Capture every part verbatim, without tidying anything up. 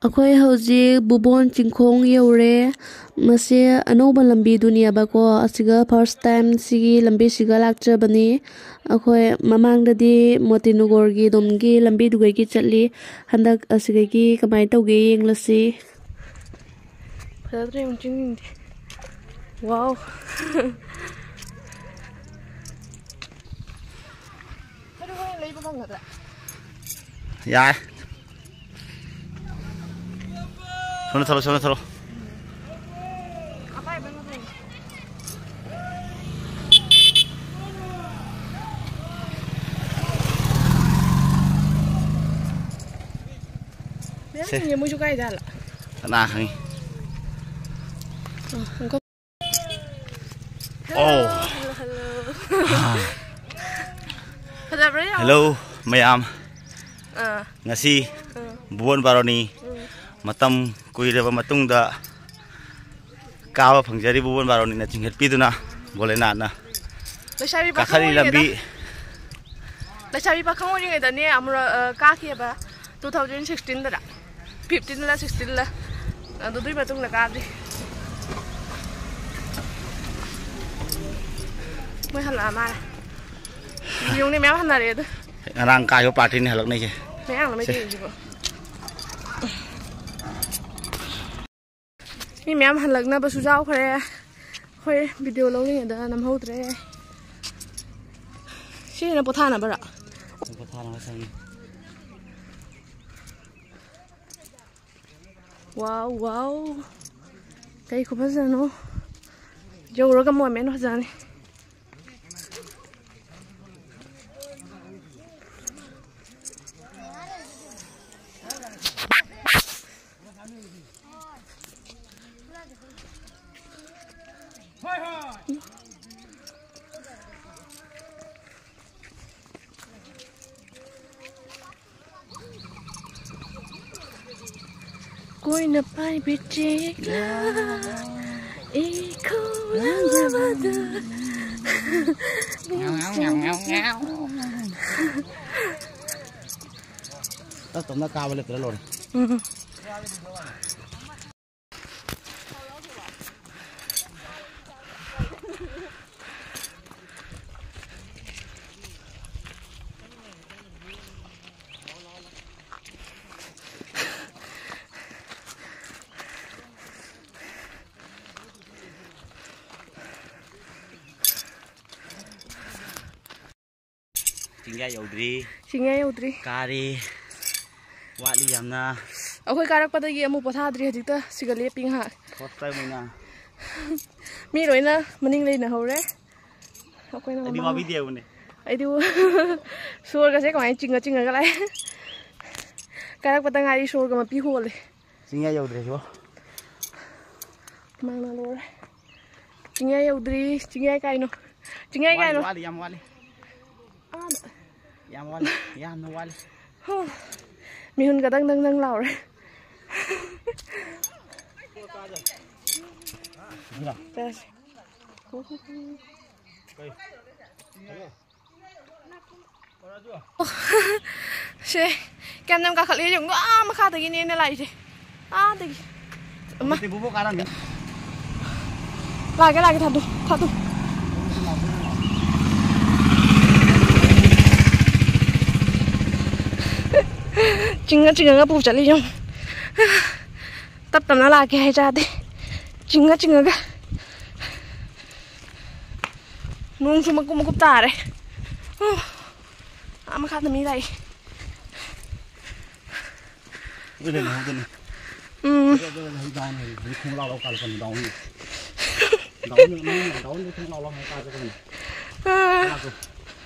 ꯑꯩꯈꯣꯏ ꯍꯧꯖꯤꯛ ꯕꯨꯕꯣꯟ ꯆꯤꯡꯈꯣꯡ ꯌꯧꯔꯦ꯫ ꯃꯁꯤ ꯑꯅꯧꯕ ꯂꯝꯕꯤꯗꯨꯅꯦꯕꯀꯣ꯫ ꯑꯁꯤꯒ first time ꯁꯤꯒꯤ ꯂꯝꯕꯤꯁꯤꯒ ꯂꯥꯛꯆꯕꯅꯤ꯫ ꯑꯩꯈꯣꯏ ꯃꯃꯥꯡꯗꯗꯤ ꯃꯣꯇꯤꯅꯨꯒꯣꯔꯒꯤ ꯑꯗꯣꯝꯒꯤ ꯂꯝꯕꯤꯗꯨꯒꯩꯒꯤ ꯆꯠꯂꯤ꯫ ꯍꯟꯗꯛ ꯑꯁꯤꯗꯒꯤ ꯀꯃꯥꯏꯅ ꯇꯧꯒꯦ ꯌꯦꯡꯂꯁꯤ꯫ ꯐꯖꯗ꯭ꯔꯦ, ꯌꯦꯡꯉꯨ, ꯆꯤꯡꯁꯤꯡꯁꯦ꯫ Wow꯫ ꯑꯗꯨ ꯍꯣꯔꯦꯟ ꯂꯩꯕ ꯐꯪꯒꯗ꯭ꯔꯥ? ꯌꯥꯏ꯫ ꯁꯣꯝꯗ ꯊꯣꯛꯂꯣ, ꯁꯣꯝꯗ ꯊꯣꯛꯂꯣ꯫ ꯃꯌꯥꯝ ꯁꯦ꯫ ꯊꯤꯡꯉꯦ, ꯃꯣꯏꯁꯨ ꯀꯥꯏ ꯖꯥꯠꯂ? ꯀꯅꯥ ꯈꯪꯉꯤ? ꯑ, ꯉꯥꯏꯈꯣ꯫ ꯑꯣ꯫ Hello, hello, hello꯫ ꯐꯖꯕ꯭ꯔꯥ ꯌꯦꯡꯉꯣ꯫ Hello ꯃꯌꯥꯝ꯫ ꯑꯥ꯫ ꯉꯁꯤ ꯑꯥ꯫ ꯕꯨꯕꯣꯟ ꯕꯥꯔꯣꯅꯤ꯫ ꯎꯝ꯫ ꯃꯇꯝ ꯀꯨꯏꯔꯕ ꯃꯇꯨꯡꯗ ꯀꯥꯕ ꯐꯪꯖꯔꯤ꯫ ꯕꯨꯕꯣꯟ ꯕꯥꯔꯣꯅꯤꯅ ꯆꯤꯡꯈꯠꯄꯤꯗꯨꯅ ꯚꯣꯂꯦꯅꯥꯊꯅ ꯂꯩꯁꯥꯕꯤ ꯄꯥꯈꯪ ꯀꯥꯈꯠꯂꯤ ꯑꯣꯏꯔꯤꯉꯩꯗ꯫ ꯂꯝꯕꯤ꯫ ꯂꯩꯁꯥꯕꯤ ꯄꯥꯈꯪ ꯑꯣꯏꯔꯤꯉꯩꯗꯅꯦ ꯑꯃꯨꯔꯛ, ꯑ, ꯀꯥꯈꯤꯑꯕ꯫ Two thousand sixteen ꯗꯔ? Fifteen ꯂ sixteen ꯂ? ꯑꯗꯨ ꯑꯗꯨꯏ ꯃꯇꯨꯡꯗ ꯀꯥꯗ꯭ꯔꯤ꯫ ꯃꯣꯏ ꯍꯜꯂꯛꯑ ꯃꯥꯜꯂꯦ꯫ ꯌꯦꯡꯉꯨꯅꯦ, ꯃꯌꯥꯝ ꯍꯟꯅꯔꯛꯑꯦ ꯑꯗꯨ꯫ ꯉꯔꯥꯡ ꯀꯥꯈꯤꯕ party ꯅꯤ ꯍꯜꯂꯛꯅꯩꯁꯦ꯫ ꯃꯌꯥꯡꯂ ꯁꯦ꯫ ꯃꯩꯇꯩꯔꯣ ꯁꯤꯕꯣ? ꯃꯤ ꯃꯌꯥꯝ ꯍꯜꯂꯛꯅꯕꯁꯨ ꯌꯥꯎꯈ꯭ꯔꯦ꯫ ꯍꯣꯏ, video ꯂꯧꯔꯤꯉꯩꯗ ꯅꯝꯍꯧꯗ꯭ꯔꯦ꯫ ꯁꯤꯅ ꯄꯣꯊꯥꯅꯕꯔꯣ? ꯄꯣꯊꯥꯅꯕ ꯁꯪꯉꯤ꯫ Wow, wow꯫ ꯀꯩ ꯈꯨꯐꯖꯅꯣ꯫ ꯌꯧꯔꯒ ꯃꯣꯃꯦꯟ ꯐꯖꯅꯤ꯫ ꯀꯣꯏꯅ ꯄꯥꯏꯕꯤ ꯆꯦꯛꯂꯥ, ꯏꯈꯧ ꯂꯥꯡꯂꯕꯗ꯫ ꯇꯞ ꯇꯞꯅ ꯀꯥꯕ ꯂꯦꯞꯇ꯭ꯔ ꯂꯣꯏꯔꯦ꯫ ꯎꯝ꯫ ꯆꯤꯡꯌꯥ ꯌꯧꯗ꯭ꯔꯤ꯫ ꯆꯤꯡꯌꯥ ꯌꯧꯗ꯭ꯔꯤ꯫ ꯀꯥꯔꯤ꯫ ꯋꯥꯠꯂꯤ ꯌꯥꯝꯅ꯫ ꯑꯩꯈꯣꯏ ꯀꯥꯔꯛꯄꯗꯒꯤ ꯑꯃꯨꯛ ꯄꯣꯊꯥꯗ꯭ꯔꯤ, ꯍꯧꯖꯤꯛꯇ ꯁꯤꯒ ꯂꯦꯞꯄꯤ ꯉꯥꯏꯍꯥꯛ꯫ First time ꯑꯣꯏꯅ꯫ ꯃꯤ ꯂꯣꯏꯅ ꯃꯅꯤꯡ ꯂꯩꯅꯍꯧꯔꯦ꯫ ꯑꯩꯈꯣꯏꯅ ꯑꯩꯗꯤ ꯃꯃꯥꯡ꯫ ꯋꯥꯕꯤꯗꯦꯕꯅꯦ꯫ ꯑꯩꯗꯤ ꯁꯣꯔꯒꯁꯦ ꯀꯃꯥꯏꯅ ꯆꯤꯡꯉ ꯆꯤꯡꯉꯒ ꯂꯥꯛꯑꯦ꯫ ꯀꯥꯔꯛꯄꯗ ꯉꯥꯏꯔꯤ, ꯁꯣꯔꯒ ꯃꯄꯤ ꯍꯣꯜꯂꯦ꯫ ꯆꯤꯡꯌꯥ ꯌꯧꯗ꯭ꯔꯦ ꯁꯤꯕꯣ꯫ ꯃꯥꯡꯅ ꯂꯣꯏꯔꯦ꯫ ꯆꯤꯡꯌꯥ ꯌꯧꯗ꯭ꯔꯤ꯫ ꯆꯤꯡꯌꯥ ꯀꯥꯏꯅꯣ? ꯆꯤꯡꯌꯥ ꯋꯥꯠꯂꯤ, ꯀꯥꯏꯅꯣ? ꯋꯥꯠꯂꯤ, ꯌꯥꯝ ꯋꯥꯠꯂꯤ꯫ ꯑꯥꯗ꯫ ꯌꯥꯝ ꯋꯥꯠꯂꯤ, ꯌꯥꯝꯅ ꯋꯥꯠꯂꯤ꯫ ꯍꯣ꯫ ꯃꯤꯍꯨꯟꯒ ꯗꯪ ꯗꯪ ꯗꯪ ꯂꯥꯎꯔꯦ꯫ ꯆꯠꯂꯁꯤ꯫ ꯁꯦ, ꯀꯌꯥꯝ ꯌꯥꯝ ꯀꯥꯈꯠꯂꯦ ꯌꯦꯡꯉꯨ꯫ ꯑꯥ ꯃꯈꯥꯗꯒꯤꯅꯦ ꯑꯩꯅ ꯂꯥꯛꯏꯁꯦ꯫ ꯑꯥꯗꯒꯤ꯫ ꯑꯃ꯫ ꯇꯦꯝꯄꯨꯕꯨ ꯀꯥꯔꯝꯃꯤ꯫ ꯂꯥꯛꯀꯦ, ꯂꯥꯛꯀꯦ, ꯊꯥꯗꯣꯛ, ꯊꯥꯗꯣꯛ꯫ ꯆꯤꯡꯉ ꯆꯤꯡꯉꯒ ꯄꯨ ꯆꯠꯂꯤ ꯌꯦꯡꯉꯨ꯫ ꯇꯞ ꯇꯞꯅ ꯂꯥꯛꯀꯦ ꯍꯥꯏ ꯆꯥꯗꯦ꯫ ꯆꯤꯡꯉ ꯆꯤꯡꯉꯒ꯫ ꯅꯣꯡꯁꯨ ꯃꯀꯨꯞ ꯃꯀꯨꯞ ꯇꯥꯔꯦ꯫ ꯎ꯫ ꯑꯥ ꯃꯈꯥꯗ ꯃꯤ ꯂꯥꯛꯏ꯫ ꯑꯗꯨ ꯂꯩꯍꯧꯗꯅꯤ꯫ ꯎꯝ꯫ ꯑꯗꯨ, ꯑꯗꯨ, ꯑꯗꯨ, ꯗꯥꯎꯟ ꯍꯥꯏꯌꯦ꯫ ꯍꯧꯖꯤꯛ ꯈꯣꯡꯂꯥꯎ ꯂꯥꯎ ꯀꯥꯜꯂꯛꯄꯅꯤ, ꯗꯥꯎꯟ꯫ ꯗꯥꯎꯟ, ꯗꯥꯎꯟꯗꯤ ꯈꯣꯡꯂꯥꯎ ꯂꯥꯎ ꯀꯥꯜꯂꯛꯄꯅꯤ꯫ ꯑꯥ꯫ ꯂꯥꯛꯈ꯭ꯔꯣ꯫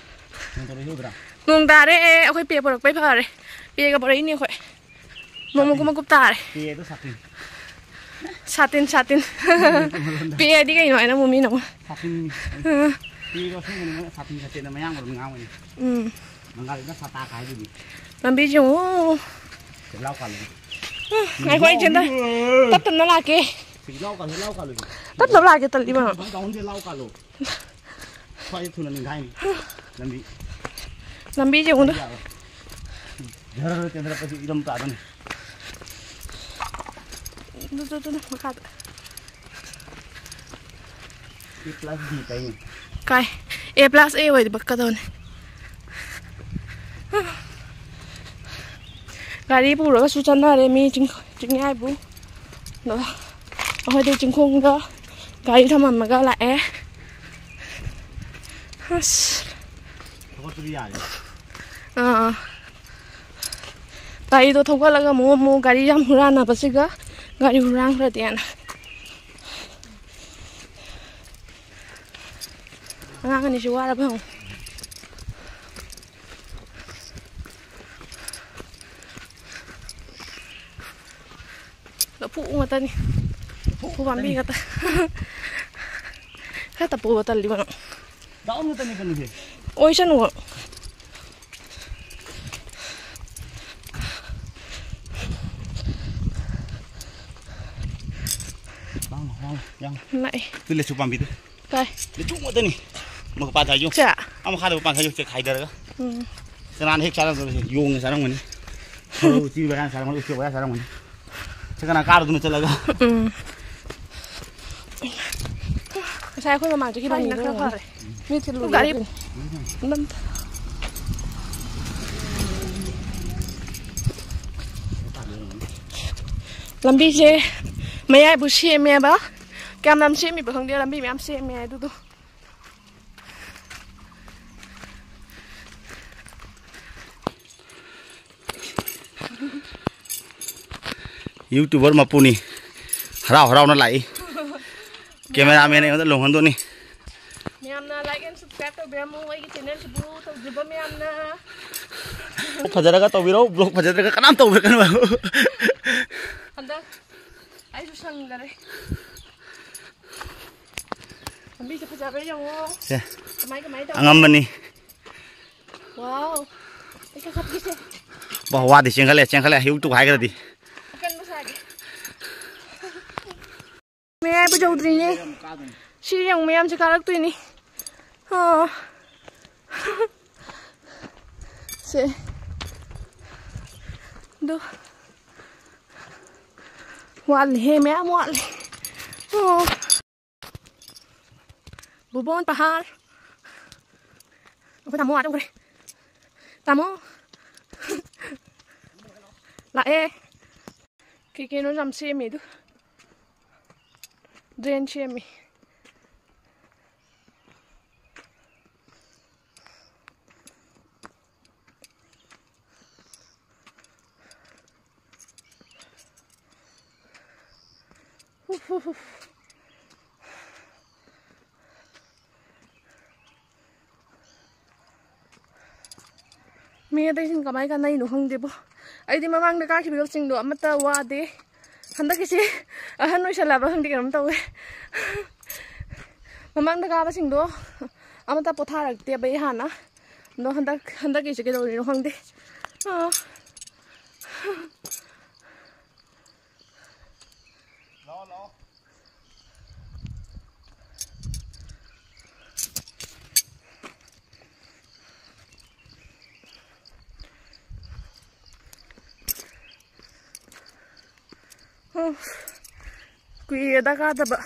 ꯅꯣꯡ ꯇꯥꯔꯛꯏ ꯎꯗ꯭ꯔꯥ? ꯅꯣꯡ ꯇꯥꯔꯦ, ꯑꯩꯈꯣꯏ ꯄꯦ ꯄꯨꯔꯛꯄꯩ ꯐꯔꯦ꯫ ꯄꯦꯒ ꯄꯨꯔꯛꯏꯅꯦ ꯑꯩꯈꯣꯏ꯫ ꯅꯣꯡ ꯃꯀꯨꯞ ꯃꯀꯨꯞ ꯇꯥꯔꯦ꯫ ꯄꯦꯗꯣ ꯁꯥꯇꯤꯟ꯫ ꯁꯥꯇꯤꯟ, ꯁꯥꯇꯤꯟ꯫ ꯄꯦ ꯍꯥꯏꯗꯤ ꯀꯩꯅꯣ ꯍꯥꯏꯅ ꯑꯃꯨꯛ ꯃꯤꯅ ꯑꯃꯨꯛ꯫ ꯁꯥꯇꯤꯟ꯫ ꯑꯥ꯫ ꯄꯦꯗꯣ ꯑꯁꯦꯡꯕꯅꯤ ꯃꯣꯏꯅ ꯁꯥꯇꯤꯟ, ꯁꯥꯇꯤꯟꯅ ꯃꯌꯥꯡ ꯑꯗꯨꯝ ꯉꯥꯡꯕꯅꯤ꯫ ꯎꯝ꯫ ꯕꯪꯒꯥꯂꯤꯗ ꯁꯥꯇꯥ ꯀꯥꯏꯗꯨꯗꯤ꯫ ꯂꯝꯕꯤꯁꯦ ꯑꯃꯨꯛ꯫ ꯁꯤ ꯂꯥꯎ ꯀꯥꯜꯂꯨ꯫ ꯎꯝ, ꯉꯥꯏꯈꯣ, ꯑꯩ ꯆꯦꯟꯗ-, ꯇꯞ ꯇꯞꯅ ꯂꯥꯛꯀꯦ꯫ ꯁꯤ ꯂꯥꯎ ꯀꯥꯜꯂꯨ, ꯂꯥꯎ ꯀꯥꯜꯂꯨ꯫ ꯇꯞ ꯇꯞ ꯂꯥꯛꯀꯦ, ꯇꯜꯂꯤꯕ꯫ ꯗꯥꯎꯟꯁꯦ ꯂꯥꯎ ꯀꯥꯜꯂꯨ꯫ ꯁ꯭ꯋꯥꯏꯗ ꯊꯨꯅ ꯅꯤꯡꯈꯥꯏꯅꯤ ꯂꯝꯕꯤ꯫ ꯂꯝꯕꯤꯁꯦ ꯑꯃꯨꯛ꯫ ꯌꯥꯔꯣꯏ꯫ ꯙꯔ ꯆꯦꯟꯊꯔꯛꯄꯁꯤ ꯏꯔꯝ ꯇꯥꯗꯣꯏꯅꯤ꯫ ꯑꯗꯨ, ꯑꯗꯨ, ꯑꯗꯨꯅ ꯃꯈꯥꯗ꯫ A plus B ꯇꯩꯅꯤ꯫ ꯀꯥꯏ? A plus A ꯑꯣꯏꯗꯤ ꯄꯛꯀꯗꯧꯅꯦ꯫ ꯒꯥꯔꯤ ꯄꯨꯔꯒꯁꯨ ꯆꯠꯅꯔꯦ ꯃꯤ ꯆꯤꯡ-, ꯆꯤꯡꯌꯥꯏꯕꯨ꯫ ꯑꯗꯣ ꯑꯩꯈꯣꯏꯗꯤ ꯆꯤꯡꯈꯣꯡꯗ ꯒꯥꯔꯤ ꯊꯝꯃꯝꯃꯒ ꯂꯥꯛꯑꯦ꯫ ꯑꯁ꯫ ꯊꯧꯒꯠꯄꯗꯤ ꯌꯥꯔꯦ꯫ ꯑꯥ꯫ ꯒꯥꯔꯤꯗꯣ ꯊꯧꯒꯠꯂꯒ ꯑꯃꯨꯛ, ꯑꯃꯨꯛ ꯒꯥꯔꯤ ꯌꯥꯝ ꯍꯨꯔꯥꯟꯅꯕꯁꯤꯒ ꯒꯥꯔꯤ ꯍꯨꯔꯥꯟꯈ꯭ꯔꯗꯤꯅ꯫ ꯑꯉꯥꯡ ꯑꯅꯤꯁꯤ ꯋꯥꯔꯕ ꯍꯪꯉꯨ꯫ ꯂꯐꯨ ꯉꯥꯛꯇꯅꯤ꯫ ꯂꯐꯨ ꯄꯥꯝꯕꯤ ꯉꯥꯛꯇꯅꯤ꯫ ꯉꯥꯛꯇ꯫ ꯈꯔ ꯇꯞꯄꯣꯕ ꯇꯜꯂꯤꯕ ꯅꯪ꯫ ꯗꯥꯎꯟ ꯉꯥꯛꯇꯅꯤ ꯀꯩꯅꯣꯁꯦ꯫ ꯑꯣꯏꯁꯅꯨ꯫ ꯂꯥꯡꯅꯣ, ꯂꯥꯡꯅꯣ, ꯌꯥꯝ꯫ ꯂꯥꯛꯑꯦ꯫ ꯇꯨ ꯂꯦꯆꯨ ꯄꯥꯝꯕꯤꯗꯨ꯫ ꯀꯥꯏ? ꯂꯦꯆꯨ ꯉꯥꯛꯇꯅꯤ꯫ ꯃꯈꯥ ꯄꯥꯟꯊꯥꯏꯁꯨ꯫ ꯁꯦ? ꯑꯥ ꯃꯈꯥꯗ ꯄꯥꯟꯊꯥꯏꯁꯨ ꯆꯦꯛ ꯍꯥꯏꯗꯔꯒ꯫ ꯎꯝ꯫ ꯀꯅꯥꯅ ꯍꯦꯛ ꯆꯥꯔꯝꯒꯅꯤ? ꯌꯣꯡꯅ ꯆꯥꯔꯝꯒꯅꯤ꯫ ꯎꯆꯤ ꯕꯦꯔꯥꯅ ꯆꯥꯔꯝꯒꯅꯤ, ꯎꯆꯤ ꯋꯥꯌꯥ ꯆꯥꯔꯝꯒꯅꯤ꯫ ꯁꯤ ꯀꯅꯥ ꯀꯥꯔꯨꯗꯨꯅ ꯆꯠꯂꯒ? ꯎꯝ꯫ ꯉꯁꯥꯏ ꯑꯩꯈꯣꯏ ꯃꯃꯥꯡ ꯆꯠꯈꯤꯕꯅꯤꯅꯦ꯫ ꯈꯔ ꯐꯔꯦ꯫ ꯃꯤ ꯊꯤꯜꯂꯨꯔꯦ꯫ ꯒꯥꯔꯤ ꯅꯝ-, ꯂꯝꯕꯤꯁꯦ ꯃꯌꯥꯏꯕꯨ ꯁꯦꯝꯃꯦꯕ꯫ ꯀꯌꯥꯝ ꯌꯥꯝ ꯁꯦꯝꯃꯤꯕ ꯈꯪꯗꯦ, ꯂꯝꯕꯤ ꯃꯌꯥꯝ ꯁꯦꯝꯃꯦ ꯑꯗꯨꯗꯣ꯫ YouTuber ꯃꯄꯨꯅꯤ꯫ ꯍꯔꯥꯎ ꯍꯔꯥꯎꯅ ꯂꯥꯛꯏ꯫ Cameraman ꯑꯩꯉꯣꯟꯗ ꯂꯨꯍꯣꯡꯍꯟꯗꯣꯏꯅꯤ꯫ ꯃꯌꯥꯝꯅ like and subscribe ꯇꯧꯕꯤꯔꯝꯃꯨ ꯑꯩꯒꯤ channelꯁꯤꯕꯨ ꯇꯧꯗ꯭ꯔꯤꯕ ꯃꯌꯥꯝꯅ꯫ ꯐꯖꯔꯒ ꯇꯧꯕꯤꯔꯣ, vlog ꯐꯖꯗ꯭ꯔꯒ ꯀꯅꯥꯝ ꯇꯧꯕꯤꯔꯛꯀꯅꯨ꯫ ꯍꯟꯗꯛ ꯑꯩꯁꯨ ꯁꯪꯗꯔꯦ꯫ ꯂꯝꯕꯤꯁꯦ ꯐꯖꯕ꯭ꯔꯥ ꯌꯦꯡꯉꯣ꯫ ꯁꯦ꯫ ꯀꯃꯥꯏ, ꯀꯃꯥꯏ ꯇꯧꯒꯦ? ꯑꯉꯝꯕꯅꯤ꯫ Wow꯫ ꯑꯩ ꯈꯔ ꯆꯠꯈꯤꯁꯦ꯫ ꯋꯥ-, ꯋꯥꯗꯤ ꯆꯦꯟꯈꯠꯂꯦ, ꯆꯦꯟꯈꯠꯂꯦ꯫ ꯍꯦꯛꯇ ꯍꯥꯏꯈ꯭ꯔꯗꯤ꯫ ꯑꯀꯟꯕ ꯁꯥꯒꯦ꯫ ꯃꯌꯥꯏꯕꯨ ꯌꯧꯗ꯭ꯔꯤꯅꯦ꯫ ꯁꯤ ꯌꯦꯡꯉꯨ, ꯃꯌꯥꯝꯁꯦ ꯀꯥꯔꯛꯇꯣꯏꯅꯤ꯫ ꯑꯥ꯫ ꯁꯦ꯫ ꯑꯗꯨ꯫ ꯋꯥꯠꯂꯤꯍꯦ, ꯃꯌꯥꯝ ꯋꯥꯠꯂꯤ꯫ ꯑꯣ꯫ ꯕꯨꯕꯣꯟ ꯄꯍꯥꯔ꯫ ꯑꯩꯈꯣꯏ ꯇꯥꯃꯣ ꯑꯥ ꯆꯠꯈ꯭ꯔꯦ꯫ ꯇꯥꯃꯣ꯫ ꯂꯥꯛꯑꯦ꯫ ꯀꯩ ꯀꯩꯅꯣ ꯌꯥꯝ ꯁꯦꯝꯃꯤ ꯑꯗꯨ꯫ ꯗ꯭ꯔꯦꯟ ꯁꯦꯝꯃꯤ꯫ ꯃꯤ ꯑꯇꯩꯁꯤꯡ ꯀꯃꯥꯏ ꯀꯥꯟꯅꯩꯅꯣ ꯈꯪꯗꯦꯕꯣ꯫ ꯑꯩꯗꯤ ꯃꯃꯥꯡꯗ ꯀꯥꯈꯤꯕ ꯆꯤꯡꯗꯣ ꯑꯃꯠꯇ ꯋꯥꯗꯦ꯫ ꯍꯟꯗꯛꯀꯤꯁꯦ ꯑꯍꯟ ꯑꯣꯏꯁꯜꯂꯛꯑꯕ ꯈꯪꯗꯦ, ꯀꯩꯅꯣꯝ ꯇꯧꯋꯦ꯫ ꯃꯃꯥꯡꯗ ꯀꯥꯕꯁꯤꯡꯗꯣ ꯑꯃꯠꯇ ꯄꯣꯊꯥꯔꯛꯇꯦꯕ ꯑꯩ ꯍꯥꯟꯅ꯫ ꯑꯗꯣ ꯍꯟꯗꯛ, ꯍꯟꯗꯛꯀꯤꯁꯦ ꯀꯩꯗꯧꯔꯤꯅꯣ ꯈꯪꯗꯦ꯫ ꯑꯥ꯫ ꯎꯝ, ꯀꯨꯏꯔꯦꯗ ꯀꯥꯗꯕ꯫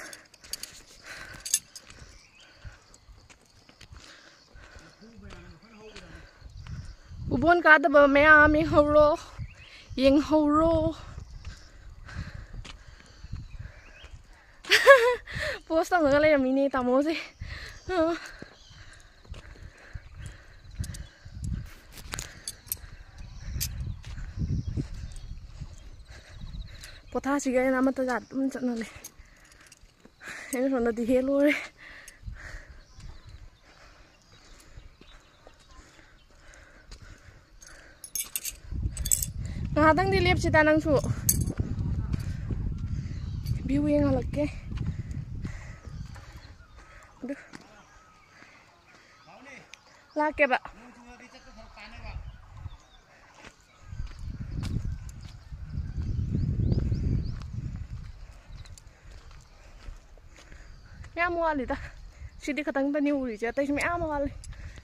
ꯎꯕꯣꯟ ꯀꯥꯗꯕ ꯃꯌꯥꯝ ꯌꯦꯡꯍꯧꯔꯣ, ꯌꯦꯡꯍꯧꯔꯣ꯫ ꯄꯣꯁ ꯇꯧꯔꯒ ꯂꯩꯔꯝꯃꯤꯅꯦ ꯇꯥꯃꯣꯁꯦ꯫ ꯑ꯫ ꯄꯣꯊꯥꯁꯤꯒꯦꯅ ꯑꯃꯠꯇ ꯖꯥꯠ ꯑꯗꯨꯝ ꯆꯠꯅ ꯂꯩ꯫ ꯑꯩꯅ ꯁꯣꯝꯗꯗꯤ ꯍꯦꯛ ꯂꯣꯏꯔꯦ꯫ ꯉꯥꯏꯍꯥꯛꯇꯪꯗꯤ ꯂꯦꯞꯁꯤꯗ ꯅꯪꯁꯨ꯫ ꯚ꯭ꯌꯨ ꯌꯦꯡꯍꯜꯂꯛꯀꯦ꯫ ꯑꯗꯨ ꯂꯥꯛꯀꯦꯕ꯫ ꯃꯌꯥꯝ ꯋꯥꯠꯂꯤꯗ꯫ ꯁꯤꯗꯤ ꯈꯇꯪꯗꯅꯤ ꯎꯔꯤꯁꯦ, ꯑꯇꯩꯁꯨ ꯃꯌꯥꯝ ꯋꯥꯠꯂꯤ꯫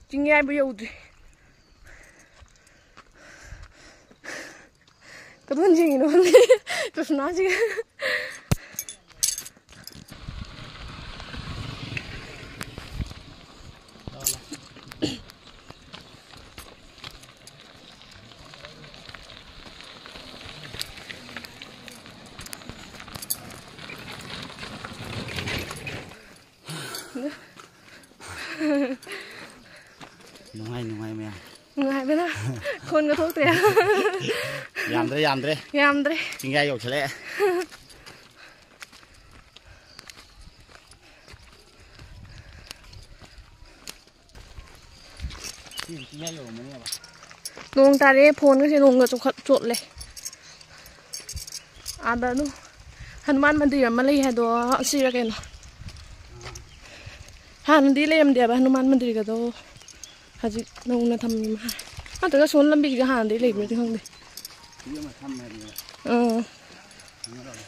ꯆꯤꯡꯌꯥꯏꯕꯨ ꯌꯧꯗ꯭ꯔꯤ꯫ ꯀꯗꯣꯝ ꯌꯦꯡꯉꯤꯅꯣ ꯈꯪꯗꯦ꯫ ꯀ꯭ꯔꯤꯁꯅꯥꯁꯤꯒ꯫ ꯅꯨꯡꯉꯥꯏ, ꯅꯨꯡꯉꯥꯏ ꯃꯌꯥꯝ꯫ ꯅꯨꯡꯉꯥꯏꯕꯅ ꯈꯣꯟꯒ ꯊꯣꯛꯇ꯭ꯔꯦ꯫ ꯌꯥꯝꯗ꯭ꯔꯦ, ꯌꯥꯝꯗ꯭ꯔꯦ꯫ ꯌꯥꯝꯗ꯭ꯔꯦ꯫ ꯆꯤꯡꯌꯥ ꯌꯧꯁꯜꯂꯛꯑꯦ꯫ ꯁꯤ ꯆꯤꯡꯌꯥ ꯌꯧꯔꯝꯃꯅꯦꯕ꯫ ꯅꯣꯡ ꯇꯥꯔꯛꯑꯦ, ꯐꯣꯟꯒꯁꯦ ꯅꯣꯡꯒ ꯆꯣꯠꯈꯠ-, ꯆꯣꯠꯂꯦ꯫ ꯑꯥꯗ ꯑꯗꯨ ꯍꯅꯨꯃꯥꯟ ꯃꯟꯗꯤꯔ ꯑꯃ ꯂꯩ ꯍꯥꯏꯗꯣ, ꯑꯁꯤꯔ ꯀꯩꯅꯣ? ꯍꯥꯟꯅꯗꯤ ꯂꯩꯔꯝꯗꯦꯕ ꯍꯅꯨꯃꯥꯟ ꯃꯟꯗꯤꯔꯒꯗꯣ, ꯍꯧꯖꯤꯛ ꯅꯧꯅ ꯊꯝꯃꯤ ꯃꯥꯜꯂꯦ꯫ ꯅꯠꯇ꯭ꯔꯒ ꯁꯣꯝ ꯂꯝꯕꯤꯁꯤꯗ ꯍꯥꯟꯅꯗꯤ ꯂꯩꯕ꯭ꯔꯗꯤ ꯈꯪꯗꯦ꯫ ꯁꯤ ꯑꯃ ꯊꯝꯃꯦ ꯍꯥꯏꯕꯅꯦꯕ꯫ ꯑꯥ꯫ ꯈꯪꯉꯔꯣꯏ꯫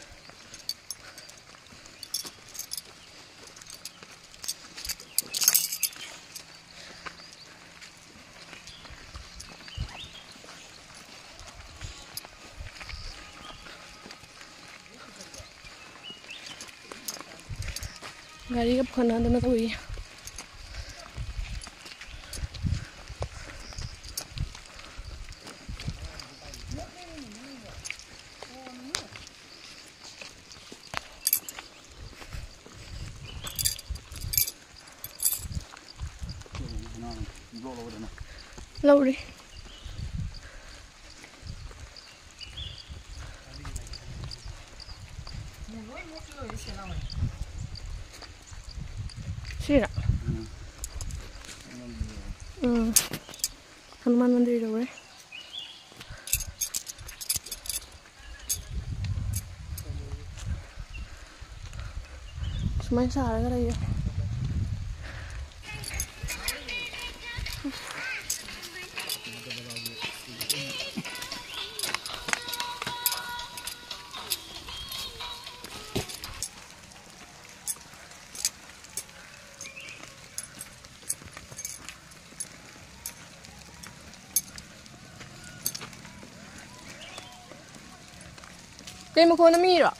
ꯒꯥꯔꯤꯒ ꯄꯨꯈꯠꯅꯗꯅ ꯇꯧꯔꯤ꯫ ꯂꯧꯔꯤ꯫ ꯁꯤꯔꯥ? ꯎꯝ꯫ ꯍꯅꯨꯃꯥꯟ ꯃꯟꯗꯤꯔ ꯌꯧꯔꯦ꯫ ꯁꯨꯃꯥꯏꯅ ꯁꯥꯔꯒ ꯂꯩꯌꯦ꯫ ꯀꯩ ꯃꯈꯣꯟꯅꯣ, ꯃꯤꯔꯣ?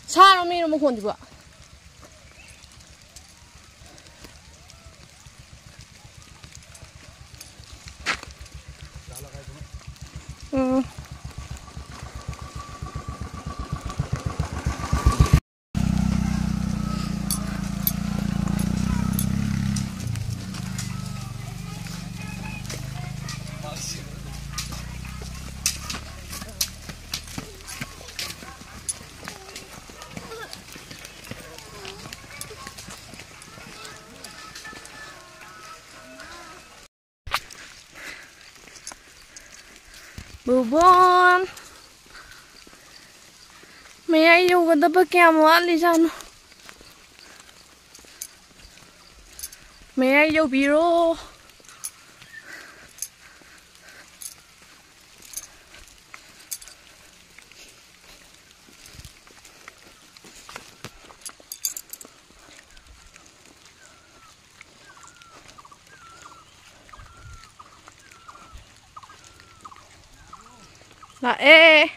ꯁꯥꯔꯣ, ꯃꯤꯔꯣ ꯃꯈꯣꯟꯁꯤꯕꯣ? ꯎꯝ꯫ ꯕꯨꯕꯣꯟ, ꯃꯌꯥꯏ ꯌꯧꯒꯗꯕ ꯀꯌꯥꯝ ꯋꯥꯠꯂꯤꯖꯥꯠꯅꯣ? ꯃꯌꯥꯏ ꯌꯧꯕꯤꯔꯣ꯫ ꯂꯥꯛꯑꯦ꯫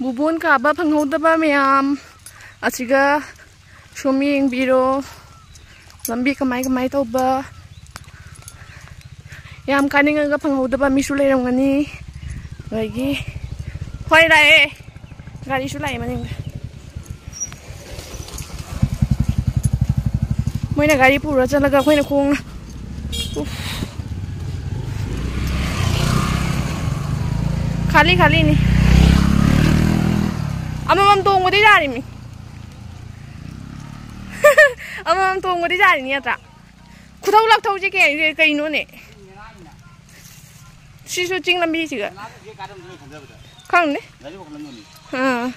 ꯕꯨꯕꯣꯟ ꯀꯥꯕ ꯐꯪꯍꯧꯗꯕ ꯃꯌꯥꯝ ꯑꯁꯤꯒ ꯁꯨꯝ ꯌꯦꯡꯕꯤꯔꯣ꯫ ꯂꯝꯕꯤ ꯀꯃꯥꯏ ꯀꯃꯥꯏ ꯇꯧꯕ, ꯌꯥꯝ ꯀꯥꯅꯤꯡꯉꯒ ꯐꯪꯍꯧꯗꯕ ꯃꯤꯁꯨ ꯂꯩꯔꯝꯒꯅꯤ꯫ ꯑꯗꯒꯤ, ꯍꯣꯏ, ꯂꯥꯛꯑꯦ, ꯒꯥꯔꯤꯁꯨ ꯂꯥꯛꯑꯦ ꯃꯅꯤꯡꯗ꯫ ꯃꯣꯏꯅ ꯒꯥꯔꯤ ꯄꯨꯔ ꯆꯠꯂꯒ ꯑꯩꯈꯣꯏꯅ ꯈꯣꯡꯅ꯫ ꯎꯐ꯫ ꯈꯥꯂꯤ ꯈꯥꯂꯤꯅꯤ꯫ ꯑꯃꯃꯝ ꯇꯣꯡꯕꯗꯤ ꯌꯥꯔꯤꯃꯤ꯫ ꯑꯃꯃꯝ ꯇꯣꯡꯕꯗꯤ ꯌꯥꯔꯤꯅꯤ ꯅꯠꯇ꯭ꯔꯥ? ꯈꯨꯊꯧ ꯂꯥꯛꯊꯧꯁꯦ ꯀꯩ-, ꯀꯩꯅꯣꯅꯦ? ꯁꯤꯁꯨ ꯆꯤꯡ ꯂꯝꯕꯤꯁꯤꯒ꯫ ꯈꯪꯗꯦ꯫ ꯑꯥ꯫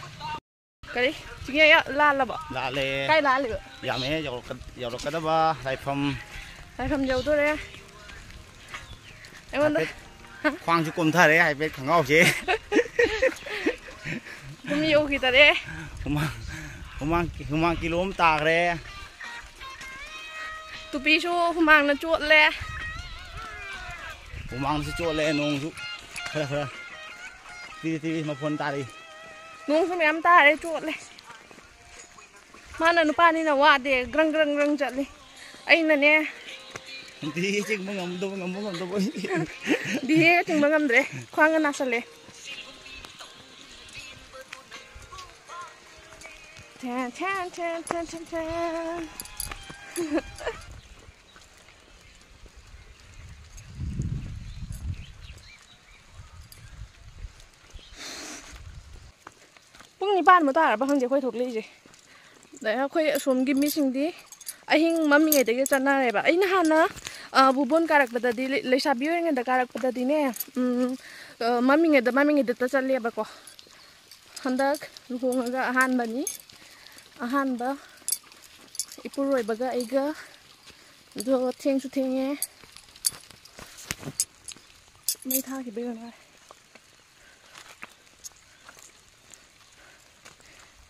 ꯀꯔꯤ? ꯆꯤꯡꯌꯥ ꯂꯥꯜꯂꯕꯣ? ꯂꯥꯜꯂꯦ꯫ ꯀꯥꯏ ꯂꯥꯜꯂꯤꯕ? ꯌꯥꯝꯃꯦ, ꯌꯧꯔꯛꯀ-, ꯌꯧꯔꯛꯀꯗꯕ ꯂꯥꯏꯐꯝ꯫ ꯂꯥꯏꯐꯝ ꯌꯧꯗꯣꯔꯦ꯫ ꯑꯩꯉꯣꯟꯗ ꯍꯥꯏꯐꯦꯠ ꯈ꯭ꯋꯥꯡꯁꯨ ꯀꯣꯝꯊꯔꯦ, ꯍꯥꯏꯐꯦꯠ ꯈꯪꯒꯥꯎꯁꯦ꯫ ꯑꯗꯨꯝ ꯌꯧꯈꯤꯗꯔꯦ꯫ ꯍꯨꯃꯥꯡ, ꯍꯨꯃꯥꯡ ꯍꯨꯃꯥꯡ ꯀꯤꯂꯣ ꯑꯃ ꯇꯥꯈ꯭ꯔꯦ꯫ ꯇꯨꯄꯤꯁꯨ ꯍꯨꯃꯥꯡꯅ ꯆꯣꯠꯂꯦ꯫ ꯍꯨꯃꯥꯡꯁꯨ ꯆꯣꯠꯂꯦ, ꯅꯣꯡꯁꯨ ꯈꯔ ꯈꯔ ꯇꯤꯔꯤ ꯇꯤꯔꯤ ꯃꯐꯣꯟ ꯇꯥꯔꯤ꯫ ꯅꯣꯡꯁꯨ ꯃꯌꯥꯝ ꯇꯥꯔꯦ, ꯆꯣꯠꯂꯦ꯫ ꯃꯥꯅ ꯅꯨꯄꯥꯅꯤꯅ ꯋꯥꯗꯦ, ꯒ꯭ꯔꯪ ꯒ꯭ꯔꯪ ꯒ꯭ꯔꯪ ꯆꯠꯂꯤ꯫ ꯑꯩꯅꯅꯦ, ꯗꯤꯍꯦ ꯆꯤꯡꯕ ꯉꯝꯗꯕ, ꯉꯝꯕ ꯉꯝꯗꯕ ꯑꯩ꯫ ꯗꯤꯍꯦꯒ ꯆꯤꯡꯕ ꯉꯝꯗ꯭ꯔꯦ, ꯈ꯭ꯋꯥꯡꯒ ꯅꯥꯁꯜꯂꯦ꯫ ꯊꯦꯟ, ꯊꯦꯟ, ꯊꯦꯟ, ꯊꯦꯟ, ꯊꯦꯟ, ꯊꯦꯟ꯫ ꯄꯨꯡ ꯅꯤꯄꯥꯟꯃꯨꯛ ꯇꯥꯔꯕ ꯈꯪꯗꯦ ꯑꯩꯈꯣꯏ ꯊꯣꯛꯂꯛꯏꯁꯦ꯫ ꯑꯗꯩ ꯑꯩꯈꯣꯏ ꯑꯁꯣꯝꯒꯤ ꯃꯤꯁꯤꯡꯗꯤ ꯑꯍꯤꯡ ꯃꯝꯃꯤꯉꯩꯗꯒꯤ ꯆꯠꯅꯔꯦꯕ꯫ ꯑꯩꯅ ꯍꯥꯟꯅ, ꯑ, ꯚꯨꯕꯣꯟ ꯀꯥꯔꯛꯄꯗꯗꯤ, ꯂꯩ-, ꯂꯩꯁꯥꯕꯤ ꯑꯣꯏꯔꯤꯉꯩꯗ ꯀꯥꯔꯛꯄꯗꯗꯤꯅꯦ, ꯎꯝ, ꯑ, ꯃꯝꯃꯤꯉꯩꯗ, ꯃꯝꯃꯤꯉꯩꯗ ꯆꯠꯂꯦꯕꯀꯣ꯫ ꯍꯟꯗꯛ ꯂꯨꯍꯣꯡꯉꯒ ꯑꯍꯥꯟꯕꯅꯤ꯫ ꯑꯍꯥꯟꯕ ꯏꯄꯨꯔꯣꯏꯕꯒ ꯑꯩꯒ꯫ ꯑꯗꯣ ꯊꯦꯡꯁꯨ ꯊꯦꯡꯉꯦ꯫ ꯃꯩ ꯊꯥꯈꯤꯕꯩ ꯑꯣꯏꯔ ꯃꯥꯜꯂꯦ꯫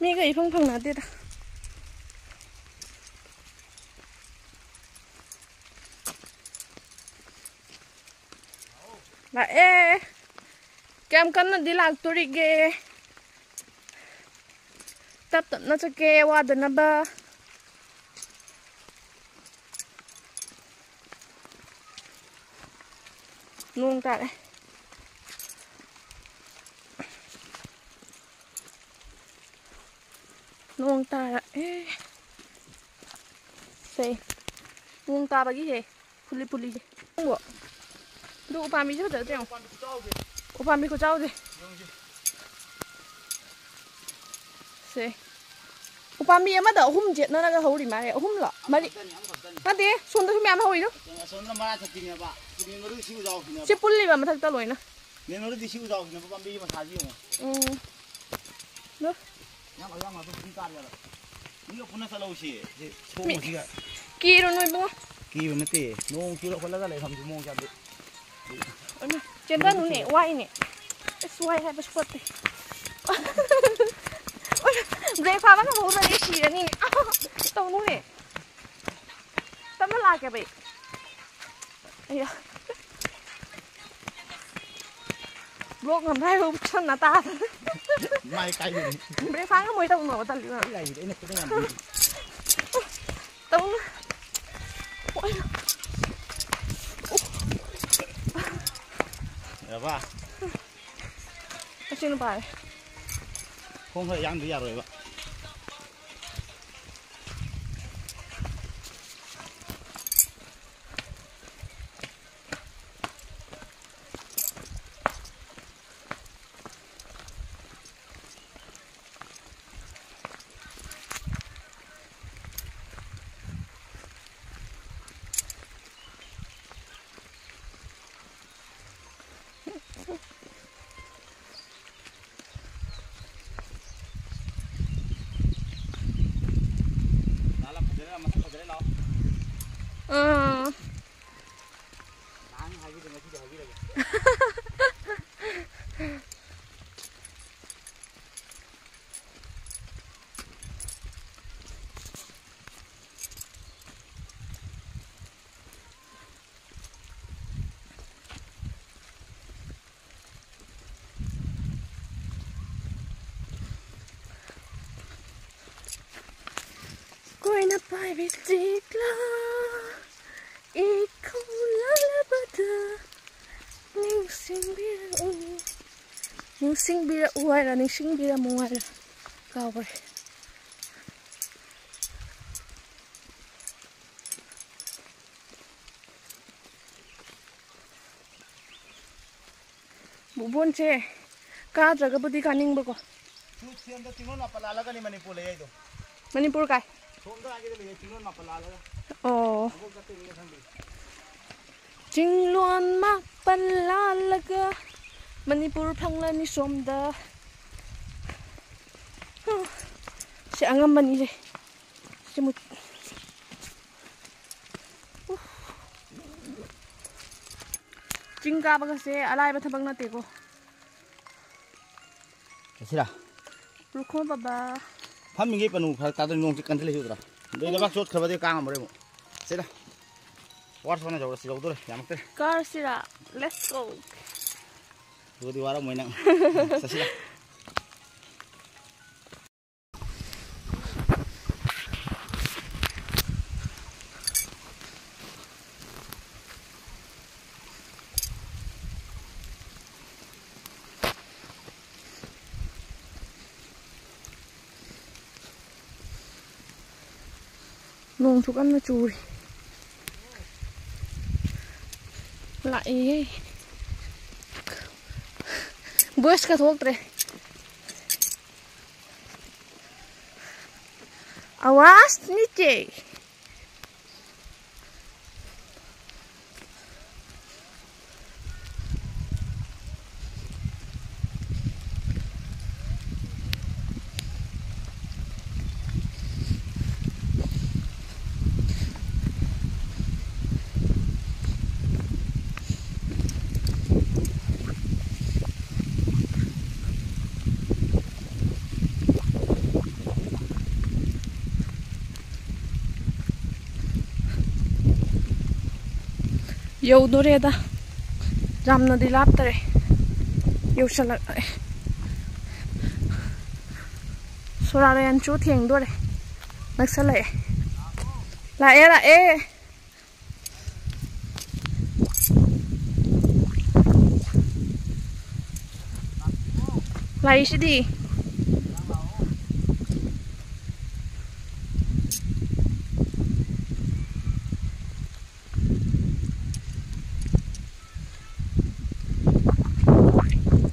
ꯃꯤꯒ ꯏꯐꯪ ꯐꯪꯅꯗꯦꯗ꯫ ꯂꯥꯛꯑꯦ꯫ ꯀꯌꯥꯝ ꯀꯟꯅꯗꯤ ꯂꯥꯛꯇꯣꯔꯤꯒꯦ? ꯇꯞ ꯇꯞꯅ ꯆꯠꯀꯦ, ꯋꯥꯗꯅꯕ꯫ ꯅꯣꯡ ꯇꯥꯔꯛꯑꯦ꯫ ꯅꯣꯡ ꯇꯥꯔꯛꯑꯦ꯫ ꯁꯦ꯫ ꯅꯣꯡ ꯇꯥꯕꯒꯤ ꯍꯦ꯫ ꯐꯨꯂꯤ ꯐꯨꯂꯤꯁꯦ꯫ ꯅꯪꯕꯣ? ꯑꯗꯨ ꯎꯄꯥꯝꯕꯤꯁꯦ ꯐꯖꯗ꯭ꯔꯥ ꯌꯦꯡꯉꯣ꯫ ꯎꯄꯥꯝꯕꯤ ꯈꯨꯆꯥꯎꯁꯦ꯫ ꯁꯦ꯫ ꯎꯄꯥꯝꯕꯤ ꯑꯃꯗ ꯑꯍꯨꯝ ꯆꯦꯠꯅꯔꯒ ꯍꯧꯔꯤ ꯃꯥꯜꯂꯦ꯫ ꯑꯍꯨꯝꯂꯣ? ꯃꯔꯤ꯫ ꯑꯃꯈꯛꯇꯅꯤ, ꯑꯃꯈꯛꯇꯅꯤ꯫ ꯅꯠꯇꯦ, ꯁꯣꯝꯗꯁꯨ ꯃꯌꯥꯝ ꯍꯧꯔꯤꯗꯣ꯫ ꯑꯁꯣꯝꯗ ꯃꯔꯥ ꯆꯠꯄꯤꯅꯦꯕ꯫ ꯁꯤ ꯃꯦꯟ ꯃꯔꯨ ꯁꯤ ꯎꯖꯥꯎꯁꯤꯅꯦꯕ꯫ ꯁꯤ ꯄꯨꯜꯂꯤꯕ ꯃꯊꯛꯇ ꯂꯣꯏꯅ꯫ ꯃꯦꯟ ꯃꯔꯨꯗꯤ ꯁꯤ ꯎꯖꯥꯎꯁꯤꯅꯦꯕ, ꯄꯥꯝꯕꯤꯒꯤ ꯃꯁꯥꯁꯤ ꯌꯦꯡꯉꯣ꯫ ꯎꯝ꯫ ꯅꯣ꯫ ꯌꯥꯝ ꯌꯥꯝ ꯑꯗꯨ ꯄꯨꯡ ꯇꯥꯔꯦꯕ꯫ ꯃꯤꯒ ꯄꯨꯟꯅ ꯆꯠꯂꯧꯁꯤ꯫ ꯁꯤ ꯁꯣꯛ ꯃꯤ-, ꯃꯁꯤꯒ꯫ ꯀꯤꯔꯨꯅꯨ ꯏꯕꯨꯡꯉꯣ꯫ ꯀꯤꯕ ꯅꯠꯇꯦ꯫ ꯅꯣꯡ ꯆꯨꯔ ꯈꯣꯠꯂꯒ ꯂꯩꯐꯝꯁꯤ ꯃꯑꯣꯡ ꯆꯥꯗꯦ꯫ ꯑꯣꯏꯃꯥ, ꯆꯦꯟꯗꯅꯨꯅꯦ, ꯋꯥꯏꯅꯦ꯫ ꯑꯁ, ꯋꯥꯏ ꯍꯥꯏꯕꯁꯨ ꯄꯣꯠꯇꯦ꯫ ꯑꯣꯏꯃꯥ, ꯕ꯭ꯔꯦꯛ ꯐꯥꯕ ꯉꯝꯍꯧꯗ꯭ꯔꯗꯤ ꯁꯤꯔꯅꯤ꯫ ꯇꯧꯅꯨꯅꯦ꯫ ꯇꯞꯅ ꯂꯥꯛꯀꯦꯕ ꯑꯩ꯫ ꯑꯌꯥ꯫ ꯕ꯭ꯂꯣꯛ ꯉꯝꯗ꯭ꯔꯥ ꯍꯥꯏꯕꯕꯨ ꯁꯝꯅ ꯇꯥꯗꯅ꯫ ꯃꯥꯏ ꯀꯥꯏꯗꯣꯏꯅꯤ꯫ ꯕ꯭ꯔꯦꯛ ꯐꯥ ꯉꯝꯃꯣꯏ ꯇꯧꯅꯣꯕ ꯇꯜꯂꯤꯕ꯫ ꯑꯩ ꯂꯥꯏꯁꯤꯗꯤ ꯑꯩꯅ ꯈꯨꯠꯅ ꯌꯥꯝ ꯄꯤꯔꯤ꯫ ꯇꯧꯅꯨ꯫ ꯌꯥꯔꯕ? ꯑꯁꯤ ꯅꯨꯄꯥꯁꯦ꯫ ꯈꯣꯡ ꯈꯔ ꯌꯥꯡꯗ ꯌꯥꯔꯣꯏꯕ꯫ ꯂꯥꯜꯂ ꯐꯖꯔꯦ, ꯃꯁꯛ ꯐꯖꯔꯦ, ꯂꯥꯛꯑꯣ꯫ ꯑꯥ꯫ ꯅꯍꯥꯟ ꯍꯥꯏꯕꯤꯗꯣ ꯉꯁꯤꯗꯤ ꯍꯥꯏꯕꯤꯔꯒꯦ꯫ ꯀꯣꯏꯅ ꯄꯥꯏꯕꯤ ꯆꯤꯛꯂꯥ, ꯏꯈꯣ ꯂꯥꯜꯂꯕꯗ ꯅꯤꯡꯁꯤꯡꯕꯤꯔꯛꯎ꯫ ꯅꯤꯡꯁꯤꯡꯕꯤꯔꯛꯎ ꯍꯥꯏꯔ, ꯅꯤꯡꯁꯤꯡꯕꯤꯔꯝꯃꯨ ꯍꯥꯏꯔ, ꯀꯥꯎꯈ꯭ꯔꯦ꯫ ꯕꯨꯕꯣꯟꯁꯦ ꯀꯥꯗ꯭ꯔꯒꯕꯨꯗꯤ ꯀꯥꯅꯤꯡꯕꯀꯣ꯫ ꯁꯤ ꯍꯟꯗꯛ ꯆꯤꯡꯂꯣꯟ ꯃꯥꯄꯜ ꯂꯥꯜꯂꯒꯅꯤ ꯃꯅꯤꯄꯨꯔ ꯂꯩ ꯍꯥꯏꯗꯣ꯫ ꯃꯅꯤꯄꯨꯔ ꯀꯥꯏ? ꯁꯣꯝꯗ ꯍꯥꯏꯒꯦꯗ ꯂꯩꯌꯦ, ꯆꯤꯡꯂꯣꯟ ꯃꯥꯄꯜ ꯂꯥꯜꯂꯒ꯫ ꯑꯣ꯫ ꯑꯗꯣꯝ ꯆꯠꯇꯣꯏꯅꯤꯅ ꯈꯪꯗꯦ꯫ ꯆꯤꯡꯂꯣꯟ ꯃꯥꯄꯜ ꯂꯥꯜꯂꯒ ꯃꯅꯤꯄꯨꯔ ꯐꯪꯂꯅꯤ ꯁꯣꯝꯗ꯫ ꯁꯤ ꯑꯉꯝꯕꯅꯤꯁꯦ꯫ ꯁꯤ ꯃꯨꯠ-, ꯆꯤꯡ ꯀꯥꯕꯒꯁꯦ ꯑꯂꯥꯏꯕ ꯊꯕꯛ ꯅꯠꯇꯦꯀꯣ꯫ ꯆꯠꯁꯤꯔꯥ? ꯔꯨꯈꯣ ꯕꯕꯥ꯫ ꯐꯝꯃꯤꯉꯩ ꯄꯟꯅꯨ ꯐꯔꯛ ꯇꯥꯗꯣꯏ, ꯅꯣꯡꯁꯤ ꯀꯟꯁꯤꯜꯂꯛꯏ ꯎꯗ꯭ꯔꯥ? ꯑꯗꯩ ꯂꯩꯕꯥꯛ ꯆꯣꯠꯈ꯭ꯔꯕꯗꯤ ꯀꯥꯡꯉꯝꯃꯔꯣꯏ ꯑꯃꯨꯛ꯫ ꯁꯤꯗ꯫ ꯋꯥꯔꯁꯣꯟꯅ ꯌꯧꯔꯁꯤ, ꯌꯧꯗꯣꯔꯦ, ꯌꯥꯝꯃꯛꯇ꯭ꯔꯦ꯫ ꯀꯥꯔꯁꯤꯔꯥ? Let's go. ꯑꯗꯨꯗꯤ ꯋꯥꯔꯝꯃꯣꯏ ꯅꯪ꯫ ꯆꯠꯁꯤꯗ꯫ ꯅꯣꯡꯁꯨ ꯀꯟꯅ ꯆꯨꯔꯤ꯫ ꯂꯥꯛꯑꯦꯍꯦ꯫ ꯚꯣꯏꯁꯀ ꯊꯣꯛꯇ꯭ꯔꯦ꯫ ꯑꯋꯥꯖ ꯅꯤꯆꯦ꯫ ꯌꯧꯗꯣꯔꯦꯗ꯫ ꯌꯥꯝꯅꯗꯤ ꯂꯥꯞꯇꯔꯦ꯫ ꯌꯧꯁꯜꯂꯛꯑꯦ꯫ ꯁꯣꯔꯥ ꯂꯦꯟꯁꯨ ꯊꯦꯡꯗꯣꯔꯦ꯫ ꯅꯛꯁꯜꯂꯛꯑꯦ꯫ ꯂꯥꯛꯑꯦ, ꯂꯥꯛꯑꯦ꯫ ꯂꯥꯛꯏꯁꯤꯗꯤ꯫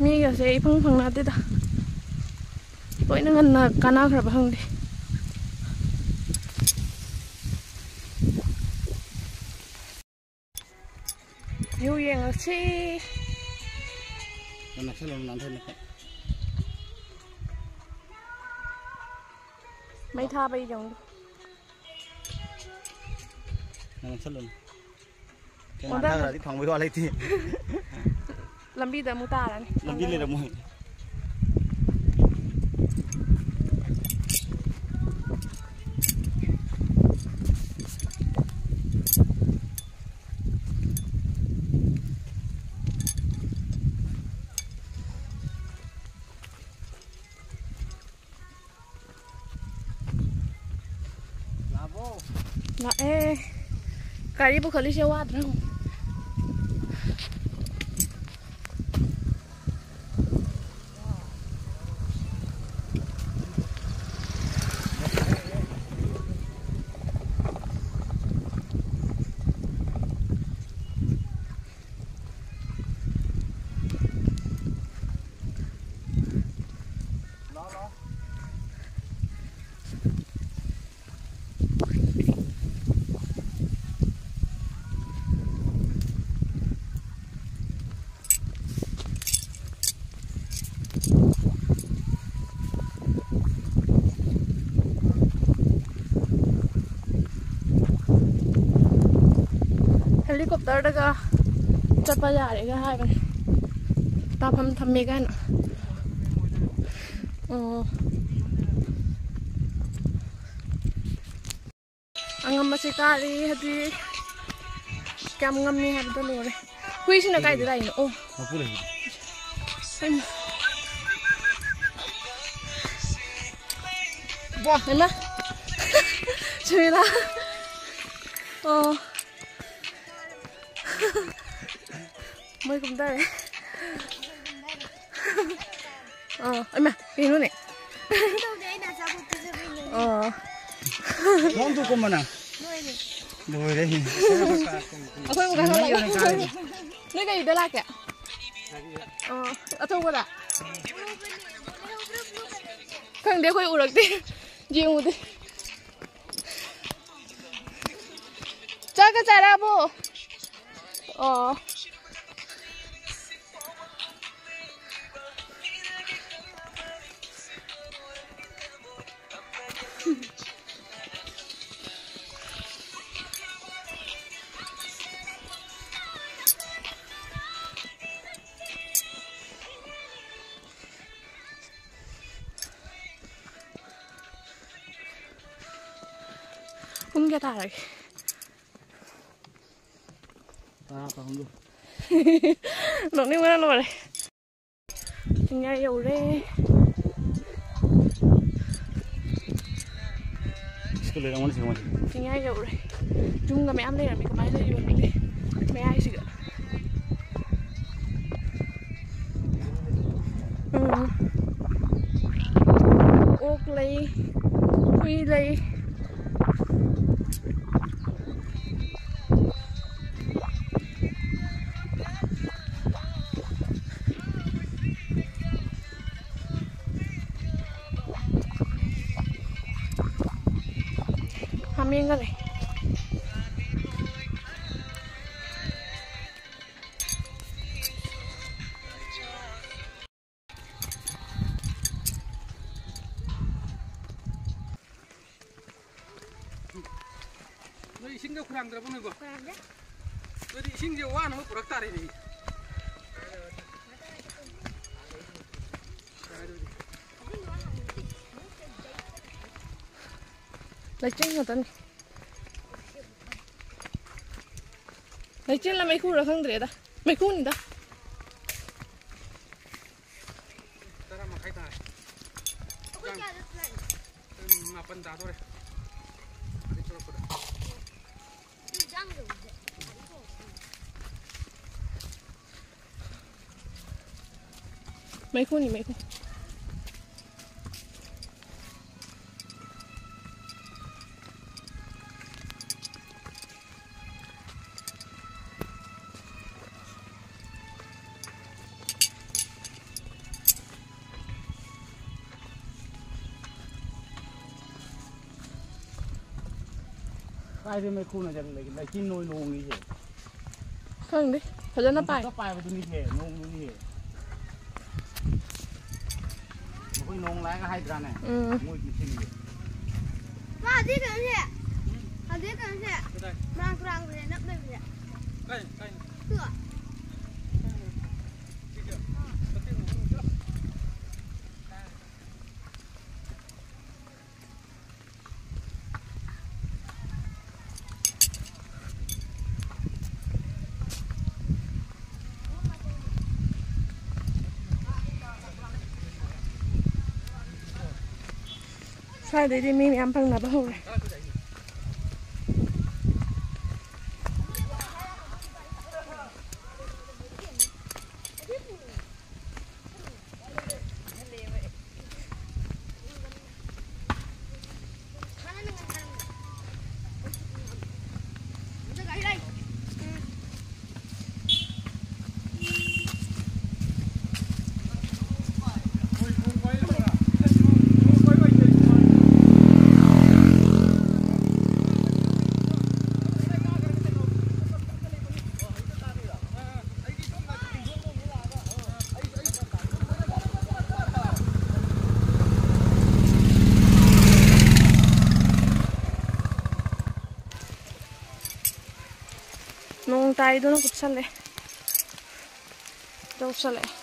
ꯃꯤꯒꯁꯦ ꯏꯐꯪ ꯐꯪꯅꯗꯦꯗ꯫ ꯂꯣꯏꯅ ꯉꯟꯅ ꯀꯥꯟꯅꯈ꯭ꯔꯕ ꯈꯪꯗꯦ꯫ ꯚ꯭ꯌꯨ ꯌꯦꯡꯉꯁꯤ꯫ ꯅꯪ ꯅꯛꯁꯜꯂꯣ, ꯅꯪ ꯅꯛꯁꯜꯂꯣ꯫ ꯃꯩ ꯊꯥꯕꯩ ꯌꯦꯡꯉꯨ꯫ ꯅꯪ ꯅꯛꯁꯜꯂꯣ꯫ ꯊꯣꯡ ꯑꯣ, ꯍꯥꯡꯊꯈ꯭ꯔꯗꯤ ꯐꯪꯕꯩ ꯋꯥ ꯂꯩꯇꯦ꯫ ꯂꯝꯕꯤꯗ ꯑꯃꯨꯛ ꯇꯥꯔꯅꯤ꯫ ꯂꯝꯕꯤ ꯂꯩꯔꯝꯃꯣꯏ꯫ ꯂꯥꯛꯑꯦ꯫ ꯒꯥꯔꯤ ꯄꯨꯈꯠꯂꯤꯁꯦ ꯋꯥꯗ꯭ꯔꯥ ꯌꯦꯡꯉꯨ꯫ ꯍꯦꯂꯤꯀꯣꯞꯇꯔꯗꯒ ꯆꯠꯄ ꯌꯥꯔꯦꯒ ꯍꯥꯏꯕꯅꯦ, ꯇꯥꯐꯝ ꯊꯝꯃꯦ ꯀꯥꯏꯅ꯫ ꯑꯣ꯫ ꯑꯉꯝꯕꯁꯦ ꯀꯥꯔꯦ ꯍꯧꯖꯤꯛ꯫ ꯀꯌꯥꯝ ꯉꯝꯃꯤ ꯍꯥꯏꯕꯗꯣ ꯂꯣꯏꯔꯦ꯫ ꯍꯨꯏꯁꯤꯅ ꯀꯥꯏꯗ ꯂꯥꯛꯏꯅꯣ? ꯑꯣ꯫ ꯃꯄꯨ ꯂꯩ꯫ ꯍꯩꯃꯥ꯫ ꯍꯩꯃꯥ꯫ ꯁꯨꯃꯤꯂꯥ꯫ ꯑꯣ꯫ ꯃꯣꯏ ꯀꯨꯝꯊꯔꯦ꯫ ꯑꯥ, ꯏꯃꯥ, ꯀꯩꯅꯣꯅꯦ? ꯀꯩꯝ ꯇꯧꯗꯦ, ꯑꯩꯅ ꯑꯆꯥꯄꯣꯠ ꯄꯤꯖꯕꯩꯅꯦ꯫ ꯑꯥ꯫ ꯅꯪꯁꯨ ꯀꯨꯝꯃꯣꯅ꯫ ꯂꯣꯏꯔꯦ꯫ ꯂꯣꯏꯔꯦ꯫ ꯑꯩꯈꯣꯏ ꯑꯃꯨꯛ ꯀꯥꯈꯠꯂꯛꯑꯣ꯫ ꯅꯣꯏ ꯀꯩꯗ ꯂꯥꯛꯀꯦ? ꯑꯥ, ꯑꯆꯧꯕꯗ? ꯈꯪꯗꯦ, ꯑꯩꯈꯣꯏ ꯎꯔꯛꯇꯦ꯫ ꯌꯦꯡꯉꯨꯗꯦ꯫ ꯆꯥꯛꯀ ꯆꯥꯔꯛꯑꯕꯣ? ꯑꯣ꯫ ꯄꯨꯡ ꯀꯌꯥ ꯇꯥꯔꯒꯦ? ꯇꯔꯥ ꯇꯥꯍꯧꯗꯣ꯫ ꯅꯣꯛꯅꯤꯡꯕꯅ ꯂꯣꯏꯔꯦ꯫ ꯆꯤꯡꯌꯥ ꯌꯧꯔꯦ꯫ ꯂꯩꯔꯝꯒꯅꯤ ꯁꯤꯒꯨꯝꯕꯁꯦ꯫ ꯆꯤꯡꯌꯥ ꯌꯧꯔꯦ꯫ ꯌꯨꯝꯒ ꯃꯌꯥꯝ ꯂꯩꯔꯝꯃꯤ, ꯀꯃꯥꯏꯅ ꯂꯩꯔꯤꯕ ꯈꯪꯗꯦ ꯃꯌꯥꯏꯁꯤꯗ꯫ ꯎꯝ꯫ ꯑꯣꯛ ꯂꯩ, ꯍꯨꯏ ꯂꯩ꯫ ꯍꯥꯃꯦꯡꯒ ꯂꯩ꯫ ꯅꯣꯏ ꯏꯁꯤꯡꯒ ꯈꯨꯔꯥꯡꯗ꯭ꯔꯕꯣ ꯅꯣꯏꯕꯣ? ꯈꯨꯔꯥꯡꯗꯦ꯫ ꯅꯣꯏꯗꯤ ꯏꯁꯤꯡꯁꯦ ꯋꯥꯅꯕ ꯄꯨꯔꯛ ꯇꯥꯔꯦꯅꯦ꯫ ꯂꯩꯆꯤꯟ ꯉꯥꯛꯇꯅꯤ꯫ ꯂꯩꯆꯤꯟꯂ ꯃꯩꯈꯨꯔ ꯈꯪꯗ꯭ꯔꯦꯗ꯫ ꯃꯩꯈꯨꯅꯤꯗ꯫ ꯇꯔꯥ ꯃꯈꯥꯏ ꯇꯥꯔꯦ꯫ ꯄꯨꯡ ꯃꯥꯄꯟ ꯇꯥꯗꯣꯔꯦ꯫ ꯑꯗꯩ ꯊꯣꯛꯂꯛꯄꯗ꯫ ꯃꯩꯈꯨꯅꯤ, ꯃꯩꯈꯨ꯫ ꯀꯥꯏꯗꯩ ꯃꯩꯈꯨꯅꯣ ꯂꯩꯆꯤꯟ ꯑꯣꯏ ꯂꯣꯡꯉꯤꯁꯦ? ꯈꯪꯗꯦ, ꯐꯖꯅ ꯄꯥꯏ꯫ ꯅꯨꯡꯁꯤꯠꯀ ꯄꯥꯏꯕꯗꯨꯅꯤꯁꯦ, ꯅꯣꯡꯗꯨꯅꯤꯁꯦ꯫ ꯅꯈꯣꯏ ꯅꯣꯡ ꯂꯥꯛꯑꯒ ꯍꯥꯏꯗ꯭ꯔꯥꯅꯦ? ꯎꯝ꯫ ꯃꯣꯏꯒꯤ ꯏꯁꯤꯡꯁꯦ꯫ ꯄꯥ, ꯑꯗꯨꯏ ꯀꯩꯅꯣꯁꯦ꯫ ꯑꯗꯨꯏ ꯀꯩꯅꯣꯁꯦ꯫ ꯀꯗꯥꯏ? ꯃꯔꯥꯡ ꯇꯨꯔꯥꯡꯕꯁꯦ ꯅꯞ ꯂꯩꯕꯁꯦ꯫ ꯀꯥꯏ, ꯀꯥꯏ? ꯁꯤꯒ꯫ ꯁꯤꯒ꯫ ꯀꯛꯆꯤꯡ ꯃꯈꯣꯡ ꯆꯠꯂꯣ꯫ ꯁ꯭ꯋꯥꯏꯗꯩꯗꯤ ꯃꯤ ꯃꯌꯥꯝ ꯐꯪꯅꯕ ꯍꯧꯔꯦ꯫ ꯑꯩꯗꯨꯅ ꯀꯨꯞꯁꯜꯂꯦ꯫ ꯇꯧꯁꯜꯂꯛꯑꯦ꯫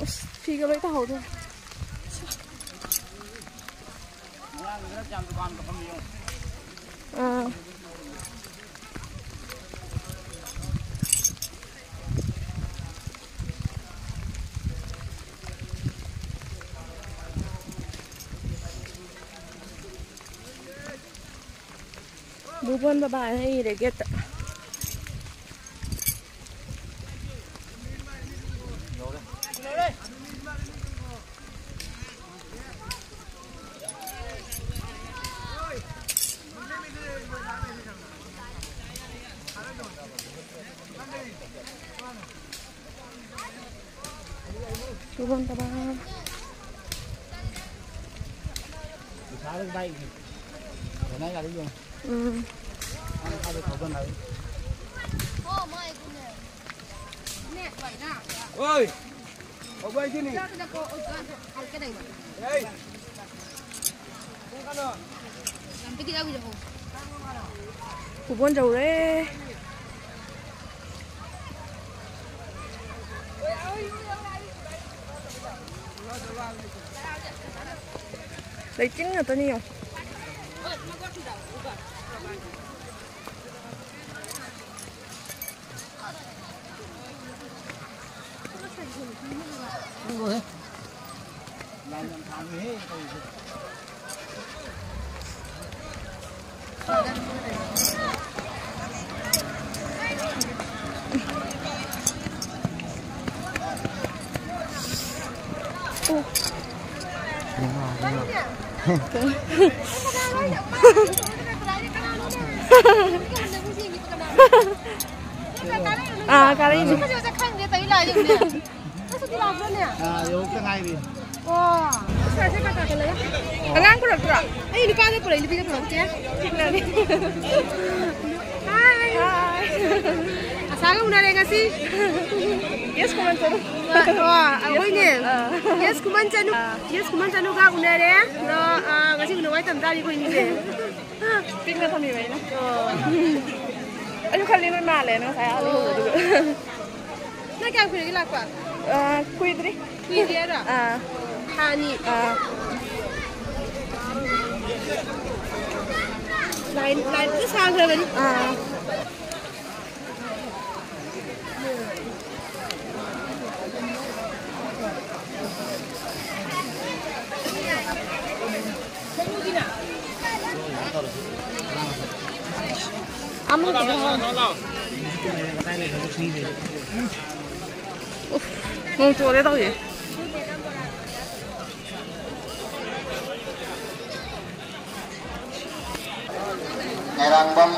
ꯑꯁ, ꯐꯤꯒ ꯂꯣꯏ ꯇꯥꯍꯧꯗ꯭ꯔꯦ꯫ ꯑꯥ꯫ ꯕꯨꯕꯣꯟ ꯕꯕꯥꯅ ꯏꯔꯦ ꯒꯦꯠꯇ꯫ ꯕꯨꯕꯣꯟ ꯕꯕꯥ꯫ ꯎꯝ꯫ ꯍꯣꯏ꯫ ꯍꯧꯕ ꯍꯥꯏꯁꯤꯅꯤ꯫ ꯍꯦ꯫ ꯄꯨꯕꯣꯟ ꯌꯧꯔꯦ꯫ ꯂꯩꯆꯤꯟ ꯉꯥꯛꯇꯅꯤ ꯌꯦꯡꯉꯣ꯫ ꯑꯥ, ꯀꯥꯔꯛꯏꯅꯦ꯫ ꯃꯁꯛ ꯐꯖꯕꯁꯦ ꯈꯪꯗꯦ, ꯇꯧꯔꯤ ꯂꯥꯛꯏꯁꯦ ꯌꯦꯡꯉꯨꯅꯦ꯫ ꯃꯁꯛꯇꯤ ꯂꯥꯛꯄ꯭ꯔꯅꯦ? ꯑꯥ, ꯌꯧꯔꯛꯇ ꯉꯥꯏꯔꯤ꯫ ꯑꯣ, ꯁꯥꯏꯁꯦ ꯀꯅꯥ ꯀꯅꯥ ꯂꯩ? ꯑꯉꯥꯡ ꯄꯨꯔꯛꯇ꯭ꯔꯣ? ꯑꯩ ꯅꯨꯄꯥꯗ ꯄꯨꯔꯛꯏ, ꯅꯨꯄꯤꯗ ꯄꯨꯔꯛꯇꯦ꯫ ꯊꯦꯡꯅꯔꯦ꯫ ꯍꯥꯏ꯫ ꯍꯥꯏ꯫ ꯑꯁꯥꯒ ꯎꯅꯔꯦ ꯉꯁꯤ꯫ ꯌꯦꯁ ꯀꯃꯥꯟ ꯆꯠꯂꯨ꯫ ꯑꯣ, ꯑꯩꯈꯣꯏꯅꯦ꯫ ꯑꯥ꯫ ꯌꯦꯁ ꯀꯃꯥꯟ ꯆꯅꯨ꯫ ꯑꯥ꯫ ꯌꯦꯁ ꯀꯃꯥꯟ ꯆꯅꯨꯒ ꯎꯅꯔꯦ꯫ ꯑꯗꯣ, ꯑꯥ, ꯉꯁꯤ ꯎꯅꯕ ꯃꯇꯝ ꯆꯥꯔꯤ ꯑꯩꯈꯣꯏꯅꯤꯁꯦ꯫ ꯄꯤꯛꯅ ꯊꯝꯃꯤꯕ ꯑꯩꯅ꯫ ꯑꯣ꯫ ꯑꯩꯁꯨ ꯈꯜꯂꯤ ꯅꯣꯏ ꯃꯥꯜꯂꯦꯅ ꯉꯁꯥꯏ ꯑꯥ ꯂꯩꯍꯧꯕꯗꯨꯒ꯫ ꯅꯪ ꯀꯌꯥꯝ ꯀꯨꯏꯔꯒꯦ ꯂꯥꯛꯄ? ꯑꯥ, ꯀꯨꯏꯗ꯭ꯔꯤ꯫ ꯀꯨꯏꯗ꯭ꯔꯤ ꯍꯥꯏꯔꯣ? ꯑꯥ꯫ ꯊꯥ ꯑꯅꯤ? ꯑꯥ꯫ ꯂꯥꯏꯟ, ꯂꯥꯏꯟ ꯂꯣꯏ ꯁꯥꯡꯈ꯭ꯔꯕꯅꯤ꯫ ꯑꯥ꯫ ꯎꯐ, ꯅꯣꯡ ꯆꯨꯔꯦ ꯇꯧꯔꯤꯁꯦ꯫ ꯃꯦꯔꯥꯡꯕꯝ,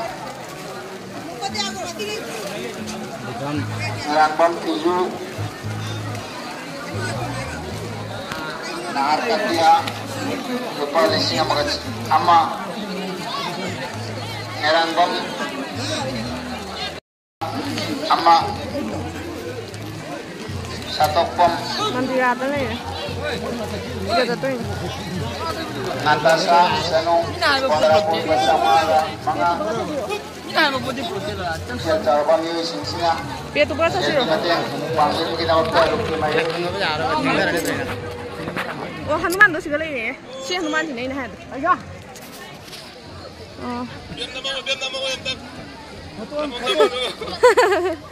ꯃꯦꯔꯥꯡꯕꯝ ꯇꯤꯖꯨ, ꯅꯍꯥꯔ ꯀꯇꯤꯌꯥ, ꯂꯨꯄꯥ ꯂꯤꯁꯤꯡ ꯑꯃꯒ ꯑꯃ, ꯃꯦꯔꯥꯡꯕꯝ ꯑꯃ, ꯁꯥꯇꯣꯛꯄꯝ, ꯃꯟꯗꯤꯔꯥꯗ ꯂꯩꯔꯦ꯫ ꯁꯤꯗ ꯆꯠꯇꯣꯏꯅꯦ꯫ ꯅꯥꯇꯥꯁꯥ ꯁꯅꯨ, ꯀꯣꯟꯗ꯭ꯔꯥꯄꯨꯔ ꯆꯥꯝꯃꯉꯥꯗ ꯃꯉꯥ꯫ ꯁꯦꯜ ꯆꯥꯎꯔꯕ ꯃꯤꯑꯣꯏꯁꯤꯡꯁꯤꯅ ꯄꯦꯇꯨ ꯄꯨꯔ ꯆꯠꯁꯤꯔꯣ? ꯃꯇꯦꯡ ꯄꯥꯡꯕꯤꯕꯒꯤꯗꯃꯛꯇ ꯂꯨꯞꯀꯤ ꯃꯥꯏꯀꯩ ꯑꯣ, ꯍꯅꯨꯃꯥꯟꯗꯣ ꯁꯤꯗ ꯂꯩꯔꯦ꯫ ꯁꯤ ꯍꯅꯨꯃꯥꯟꯁꯤꯅꯦ ꯑꯩꯅ ꯍꯥꯏꯗꯣ꯫ ꯑꯣ꯫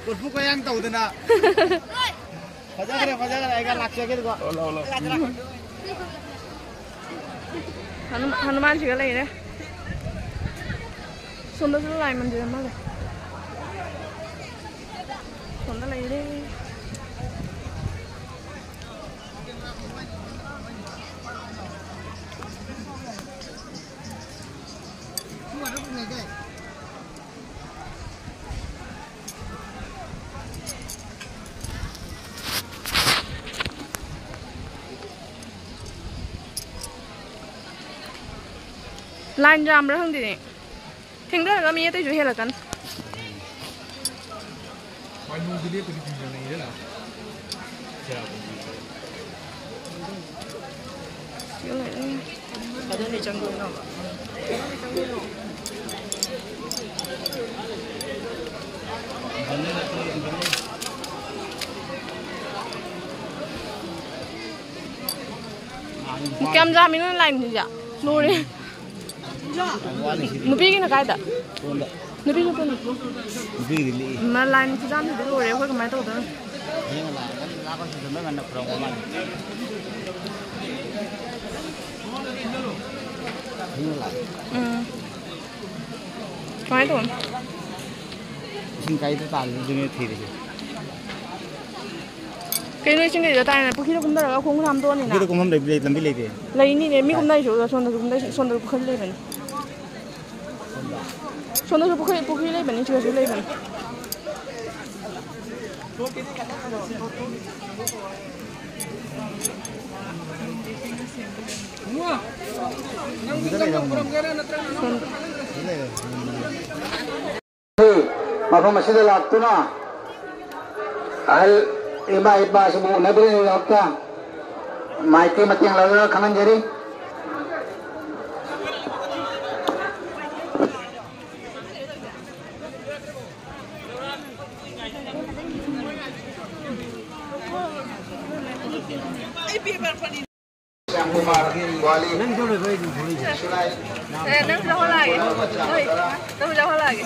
ꯀꯣꯔꯐꯨ ꯀꯣꯌꯥꯡ ꯇꯧꯗꯅ꯫ ꯐꯖꯈ꯭ꯔꯦ, ꯐꯖꯈ꯭ꯔꯦ꯫ ꯑꯩꯒ ꯂꯥꯛꯆꯒꯦ ꯑꯗꯨꯒ꯫ ꯍꯅꯨ-, ꯍꯅꯨꯃꯥꯟꯁꯤꯒ ꯂꯩꯔꯦ꯫ ꯁꯣꯝꯗꯁꯨ ꯂꯥꯏ ꯃꯟꯗꯤꯔ ꯑꯃ ꯂꯩ꯫ ꯁꯣꯝꯗ ꯂꯩꯔꯦ꯫ ꯂꯥꯏꯟ ꯌꯥꯝꯕ꯭ꯔꯥ ꯈꯪꯗꯦꯅꯦ꯫ ꯊꯦꯡꯊꯔꯒ ꯃꯤ ꯑꯇꯩꯁꯨ ꯍꯦꯜꯂꯛꯀꯅꯤ꯫ ꯋꯥꯏꯂꯨꯒꯤ ꯂꯦꯞꯄꯗꯤ ꯀꯨꯏꯅ ꯂꯩꯔꯦ ꯂꯥꯛꯑꯣ꯫ ꯁꯤꯗ ꯂꯩꯔꯦ꯫ ꯀꯗꯣꯝꯗꯩ ꯆꯪꯗꯣꯏꯅꯣꯕ? ꯀꯌꯥꯝ ꯌꯥꯝꯃꯤꯅꯣ ꯂꯥꯏꯟꯁꯤꯡꯁꯦ? ꯂꯣꯏꯔꯦ꯫ ꯅꯨꯄꯤꯒꯤꯅ ꯀꯥꯏꯗ? ꯅꯨꯄꯤꯒꯤ ꯄꯨꯟ-, ꯅꯨꯄꯤꯒꯤꯗꯤ ꯂꯤꯛꯏ꯫ ꯃ-, ꯂꯥꯏꯟ ꯈꯨꯖꯥꯝꯁꯤꯗꯤ ꯂꯣꯏꯔꯦ, ꯑꯩꯈꯣꯏ ꯀꯃꯥꯏꯅ ꯇꯧꯗꯣꯏꯅꯣ? ꯊꯦꯡꯅ ꯂꯥꯛꯑꯒ ꯂꯥꯛꯄꯁꯤꯗ ꯃꯣꯏ ꯉꯟꯅ ꯄꯨꯔꯛꯄ ꯃꯥꯜꯂꯦ꯫ ꯊꯦꯡꯅ ꯂꯥꯛꯑꯦ꯫ ꯎꯝ꯫ ꯀꯃꯥꯏꯅ ꯇꯧꯕꯅꯣ? ꯏꯁꯤꯡ ꯀꯥꯏꯗ ꯇꯥꯔꯤꯅꯣ ꯑꯗꯨꯅꯦ ꯊꯤꯔꯤꯁꯦ꯫ ꯀꯩꯅꯣ ꯏꯁꯤꯡ ꯀꯩꯗ ꯇꯥꯏꯅ ꯄꯨꯈ꯭ꯔꯤꯗ ꯀꯨꯝꯊꯔꯒ ꯈꯣꯡ ꯍꯥꯝꯗꯣꯛꯑꯅꯤꯅ? ꯄꯨꯈ꯭ꯔꯤꯗ ꯀꯨꯝꯐꯝ ꯂꯩ-, ꯂꯝꯕꯤ ꯂꯩꯇꯦ꯫ ꯂꯩꯅꯤꯅꯦ, ꯃꯤ ꯀꯨꯝꯅꯩꯁꯨ ꯁꯣꯝꯗꯁꯨ ꯀꯨꯝꯅꯩ, ꯁꯣꯝꯗꯁꯨ ꯄꯨꯈ꯭ꯔꯤ ꯂꯩꯕꯅꯤ꯫ ꯁꯣꯝꯗꯁꯨ ꯄꯨꯈ꯭ꯔꯤ, ꯄꯨꯈ꯭ꯔꯤ ꯂꯩꯕꯅꯤ, ꯁꯤꯗꯁꯨ ꯂꯩꯕꯅꯤ꯫ ꯁꯣꯝꯗ꯫ ꯃꯐꯝ ꯑꯁꯤꯗ ꯂꯥꯛꯇꯨꯅ ꯑꯍꯜ ꯏꯃꯥ ꯏꯄꯥꯁꯤꯕꯨ ꯎꯅꯗ꯭ꯔꯤꯉꯩꯗꯃꯛꯇ ꯃꯥꯏꯀꯩ ꯃꯇꯦꯡ ꯂꯧꯔꯒ ꯈꯪꯍꯟꯖꯔꯤ꯫ ꯅꯪ ꯂꯧꯍꯜꯂꯛꯑꯒꯦ꯫ ꯍꯣꯏ, ꯅꯪ ꯂꯧꯍꯜꯂꯛꯑꯒꯦ꯫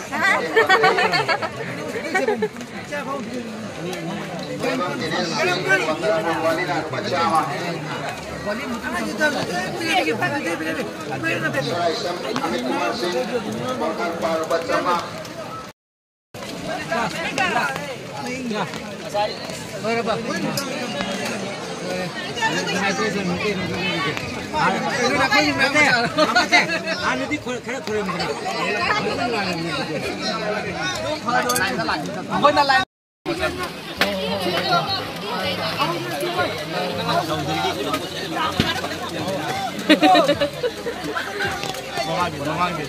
ꯃꯃꯥꯡꯒꯤ ꯃꯃꯥꯡꯒꯤ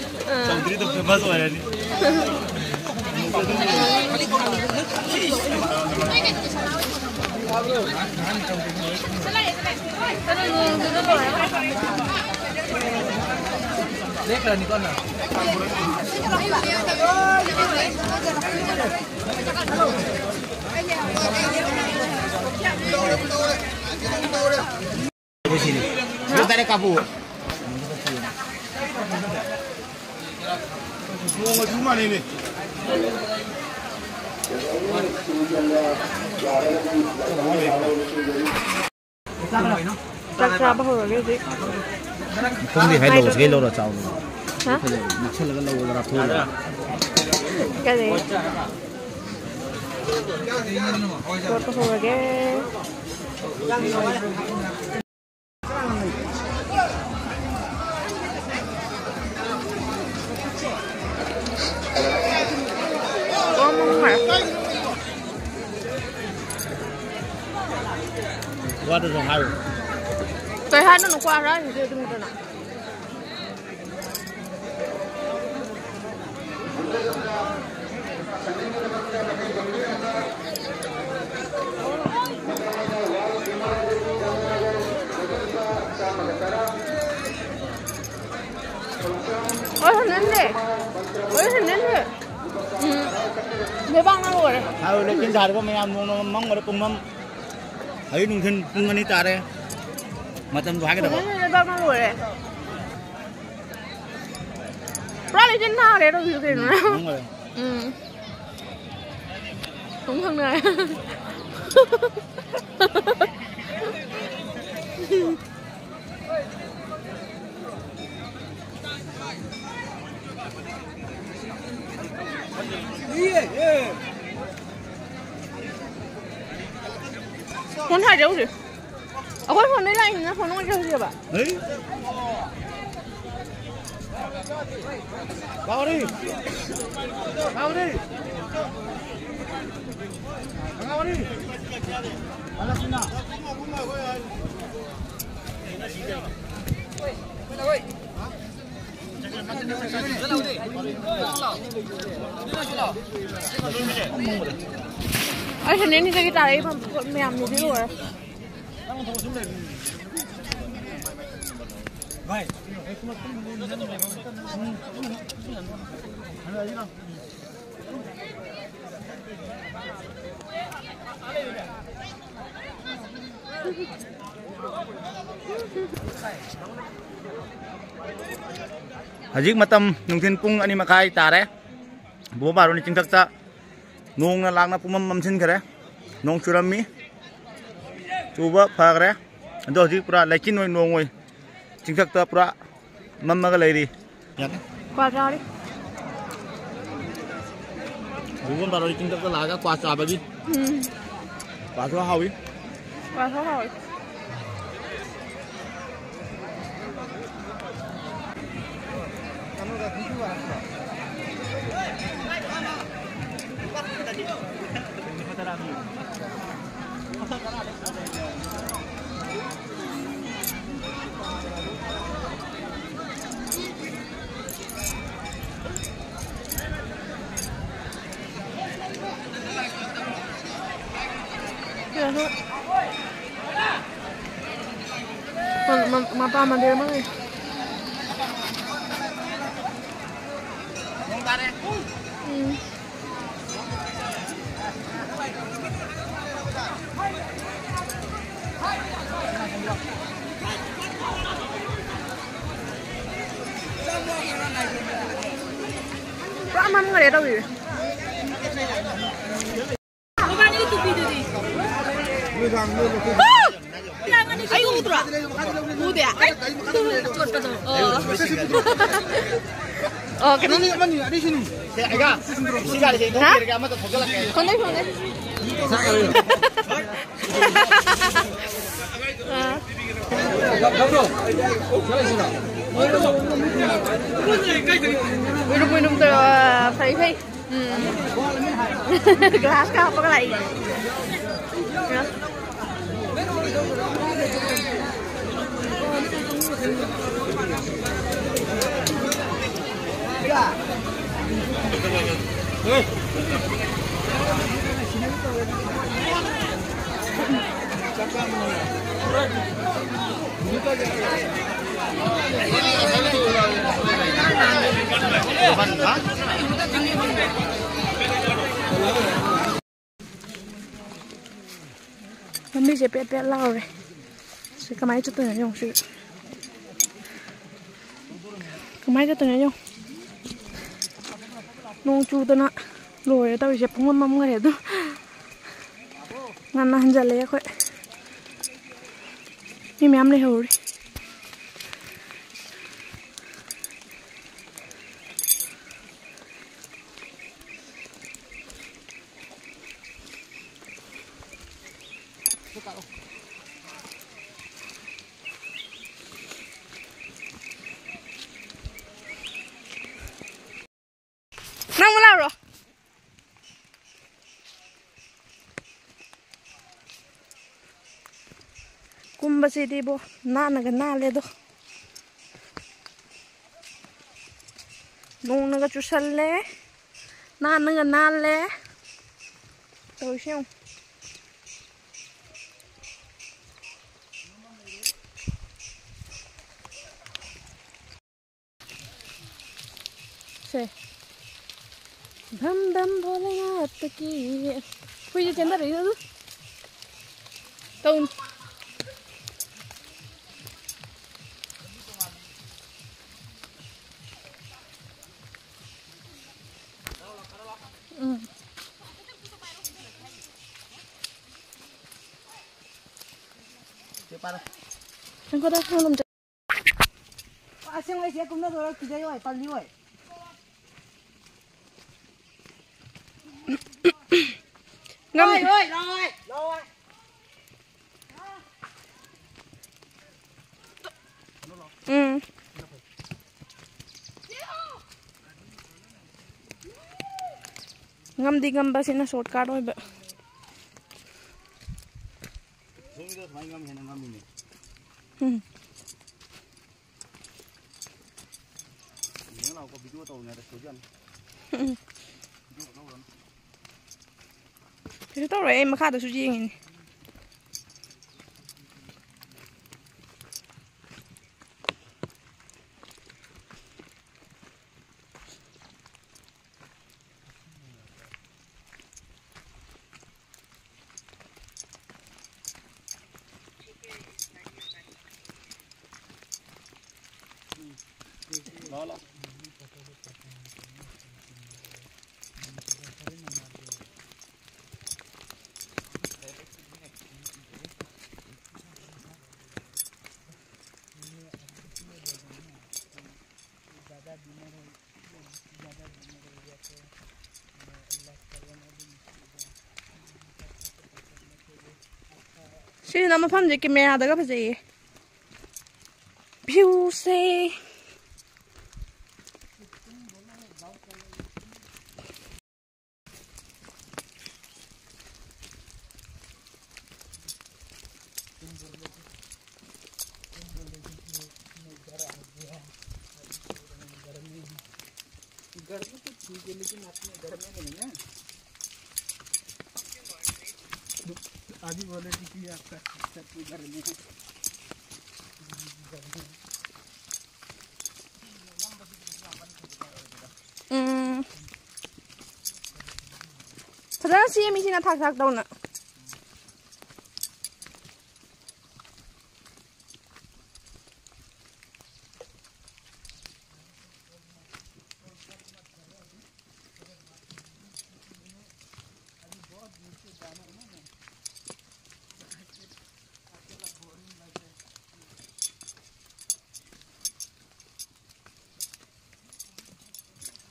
ꯆꯧꯗ꯭ꯔꯤꯗꯣ ꯐꯦꯃꯁ ꯑꯣꯏꯔꯅꯤ꯫ ꯁꯤꯅꯤ꯫ ꯍꯥꯏꯇꯥꯔꯦ ꯀꯥꯕꯨ꯫ ꯅꯣꯡꯃꯁꯨ ꯃꯥꯟꯅꯩꯅꯦ꯫ ꯆꯥꯛ ꯆꯥꯕ ꯍꯧꯔꯒꯦ ꯍꯧꯖꯤꯛ꯫ ꯈꯣꯡꯗꯤ ꯍꯥꯏ ꯂꯧꯔꯁꯤ, ꯀꯩ ꯂꯧꯔ ꯆꯥꯎꯅꯣ? ꯍꯥ? ꯅꯛꯁꯜꯂꯒ ꯂꯧꯔ ꯂꯥꯞꯊꯣꯛꯑꯒ꯫ ꯀꯔꯤ? ꯇꯣꯠꯄ ꯍꯧꯔꯒꯦ꯫ ꯑꯣ, ꯃꯨꯟꯈꯔꯦ꯫ ꯋꯥꯗꯨꯁꯨ ꯍꯥꯏꯌꯨ꯫ ꯀꯩ ꯍꯥꯏꯅꯣ ꯅꯈꯣꯏ ꯍꯥꯏꯔꯤꯁꯦ ꯑꯗꯨꯝꯗꯅ? ꯑꯣꯏꯍꯟꯅꯤꯡꯗꯦ꯫ ꯑꯣꯏꯍꯟꯅꯤꯡꯗꯦ꯫ ꯎꯝ꯫ ꯂꯩꯕꯥꯛꯅ ꯂꯣꯏꯔꯦ꯫ ꯍꯥꯏꯔꯣ, ꯂꯩꯆꯤꯟ ꯊꯥꯔꯒ ꯃꯌꯥꯝ ꯅꯣꯡꯃ ꯃꯝꯈꯔꯦ ꯄꯨꯡꯃꯝ꯫ ꯍꯧꯖꯤꯛ ꯅꯨꯡꯊꯤꯜ ꯄꯨꯡ ꯑꯅꯤ ꯇꯥꯔꯦ꯫ ꯃꯇꯝꯗꯣ ꯍꯥꯏꯒꯗꯕ꯫ ꯐꯖꯅ ꯂꯩꯕꯥꯛꯅ ꯂꯣꯏꯔꯦ꯫ ꯄꯨꯔꯥ ꯂꯩꯆꯤꯟ ꯊꯥꯔꯦ ꯇꯧꯔꯤꯁꯦ ꯀꯩꯅꯣ? ꯎꯝ, ꯃꯝꯈꯔꯦ꯫ ꯎꯝ꯫ ꯈꯪ ꯈꯪꯅ꯫ ꯐꯣꯟ ꯊꯥꯖꯧꯁꯦ꯫ ꯑꯩꯈꯣꯏ ꯐꯣꯟꯗꯩ ꯂꯥꯛꯏꯅꯤꯅ ꯐꯣꯟ ꯑꯣꯏꯅ ꯇꯧꯁꯦꯕ꯫ ꯍꯩ꯫ ꯀꯥꯎꯔꯤ꯫ ꯀꯥꯎꯔꯤ꯫ ꯀꯥꯎꯔꯤ꯫ ꯍꯜꯂꯛꯁꯤꯅ꯫ ꯑꯩꯁꯨ ꯅꯦꯅꯤꯗꯒꯤ ꯇꯥꯔꯛꯏꯕ ꯄꯣꯠ ꯃꯌꯥꯝꯗꯨꯗꯤ ꯂꯣꯏꯔꯦ꯫ ꯍꯧꯖꯤꯛ ꯃꯇꯝ ꯅꯨꯡꯊꯤꯜ ꯄꯨꯡ ꯑꯅꯤ ꯃꯈꯥꯏ ꯇꯥꯔꯦ꯫ ꯕꯣ ꯕꯥꯔꯣꯅꯤ ꯆꯤꯡꯊꯛꯇ ꯅꯣꯡꯅ ꯂꯥꯛꯅ ꯄꯨꯃꯝ ꯃꯝꯁꯤꯟꯈꯔꯦ꯫ ꯅꯣꯡ ꯆꯨꯔꯝꯃꯤ, ꯆꯨꯕ ꯐꯈ꯭ꯔꯦ꯫ ꯑꯗꯣ ꯍꯧꯖꯤꯛ ꯄꯨꯔꯥ ꯂꯩꯆꯤꯟ ꯑꯣꯏ ꯅꯣꯡ ꯑꯣꯏ ꯆꯤꯡꯊꯛꯇ ꯄꯨꯔꯥ ꯃꯝꯃꯒ ꯂꯩꯔꯤ꯫ ꯀ꯭ꯋꯥ ꯆꯥꯔꯤ꯫ ꯕꯣ ꯕꯥꯔꯣꯅꯤ ꯆꯤꯡꯊꯛꯇ ꯂꯥꯛꯑꯒ ꯀ꯭ꯋꯥ ꯆꯥꯕꯒꯤ꯫ ꯎꯝ꯫ ꯀ꯭ꯋꯥꯁꯨ ꯍꯥꯎꯏ꯫ ꯀ꯭ꯋꯥꯁꯨ ꯍꯥꯎꯏ꯫ ꯃꯄꯥ ꯃꯟꯗꯤꯔ ꯑꯃ ꯂꯩ꯫ ꯎꯝ꯫ ꯄꯨꯔꯥ ꯃꯝꯈ꯭ꯔꯦ ꯇꯧꯔꯤꯁꯦ꯫ ꯃꯕꯥꯅꯤꯒꯤ ꯇꯨꯄꯤꯗꯨꯗꯤ? ꯑꯩ ꯎꯗ꯭ꯔꯣ? ꯎꯗꯦ? ꯑꯩ ꯑꯆꯣꯠꯄꯗꯣ꯫ ꯑꯣ꯫ ꯑꯣ, ꯀꯩꯅꯣ꯫ ꯑꯅꯤ, ꯑꯃꯅꯤ, ꯑꯅꯤꯁꯤꯅꯤ꯫ ꯁꯦ, ꯑꯩꯒ, ꯁꯤ ꯒꯥꯔꯤꯁꯦ ꯍꯥ? ꯊꯣꯛꯄꯤꯔꯒꯦ, ꯑꯃꯇ ꯊꯧꯖꯤꯜꯂꯛꯀꯦ꯫ ꯐꯣꯟꯗꯩ, ꯐꯣꯟꯗꯩ꯫ ꯑꯥ꯫ ꯎꯏꯔꯨꯝ ꯎꯏꯔꯨꯝ ꯇꯧꯔ, ꯐꯩ, ꯐꯩ꯫ ꯎꯝ꯫ Glass ꯀ ꯍꯥꯞꯄꯒ ꯂꯥꯛꯏ꯫ ꯂꯝꯕꯤꯁꯦ ꯄꯦꯠ ꯄꯦꯠ ꯂꯥꯎꯔꯦ꯫ ꯁꯤ ꯀꯃꯥꯏꯅ ꯆꯠꯇꯣꯏꯅꯣ ꯌꯦꯡꯉꯨ ꯁꯤ꯫ ꯀꯃꯥꯏꯅ ꯆꯠꯇꯣꯏꯅꯣ ꯌꯦꯡꯉꯨ꯫ ꯅꯣꯡ ꯆꯨꯗꯅ ꯂꯣꯏꯔꯦ ꯇꯧꯔꯤꯁꯦ꯫ ꯄꯨꯡꯃꯝ ꯃꯝꯈꯔꯦ ꯑꯗꯨ꯫ ꯉꯟꯅ ꯍꯟꯖꯜꯂꯛꯑꯦ ꯑꯩꯈꯣꯏ꯫ ꯃꯤ ꯃꯌꯥꯝ ꯂꯩꯍꯧꯔꯤ꯫ ꯅꯪ ꯑꯃꯨꯛ ꯂꯥꯎꯔꯣ꯫ ꯀꯨꯝꯕꯁꯤꯗꯤꯕꯣ ꯅꯥꯟꯅꯒ ꯅꯥꯜꯂꯦꯗꯣ꯫ ꯅꯣꯡꯅꯒ ꯆꯨꯁꯜꯂꯦ, ꯅꯥꯟꯅꯒ ꯅꯥꯜꯂꯦ꯫ ꯇꯧꯔꯤꯁꯦ ꯌꯦꯡꯉꯨ꯫ ꯁꯦ꯫ ꯙꯝ ꯙꯝ ꯚꯣꯂꯦꯅꯥꯊ ꯀꯤ꯫ ꯍꯨꯏꯁꯦ ꯆꯦꯟꯊꯔꯛꯏꯗꯣ ꯑꯗꯨ꯫ ꯇꯧꯅꯨ꯫ ꯎꯝ꯫ ꯉꯥꯏꯈꯣꯗ, ꯅꯪ ꯑꯗꯨꯝ ꯆꯠ-, ꯑꯁꯦꯡꯕꯩ ꯆꯦ ꯀꯨꯝꯅꯗꯣꯏꯔꯣ? ꯀꯤꯖꯩ ꯍꯣꯏ, ꯇꯜꯂꯤ ꯍꯣꯏ꯫ ꯉꯝ- ꯍꯣꯏ, ꯍꯣꯏ, ꯂꯥꯎ ꯍꯣꯏ, ꯂꯥꯎ ꯍꯣꯏ꯫ ꯎꯝ꯫ ꯉꯝꯗꯤ ꯉꯝꯕ ꯁꯤꯅ shortcut ꯑꯣꯏꯕ꯫ ꯁꯣꯝꯒꯤꯗꯣ ꯁꯨꯃꯥꯏꯅ ꯉꯝꯃꯤ ꯍꯦꯟꯅ ꯉꯝꯃꯤꯅꯦ꯫ ꯎꯝ꯫ ꯌꯦꯡꯉꯨ ꯂꯥꯎꯀꯣ, video ꯇꯧꯔꯤꯉꯩꯗ ꯁꯣꯏꯖꯅꯤ꯫ ꯎꯝ꯫ Video ꯇꯧꯔꯣꯏ, ꯑꯩ ꯃꯈꯥꯗꯁꯨ ꯌꯦꯡꯉꯤꯅꯦ꯫ ꯁꯤꯅ ꯃꯐꯝꯁꯦ ꯀꯦꯃꯦꯔꯥꯗꯒ ꯐꯖꯩꯌꯦ꯫ ꯚ꯭ꯌꯨꯁꯦ꯫ गर्मी तो ठीक है, लेकिन अपने घर में नहीं है। अभी बोले कि आपका सबके घर में है। ꯎꯝ꯫ ꯐꯖꯅ ꯁꯦꯝꯃꯤ ꯁꯤꯅ ꯊꯥꯛ ꯊꯥꯛ ꯇꯧꯅ꯫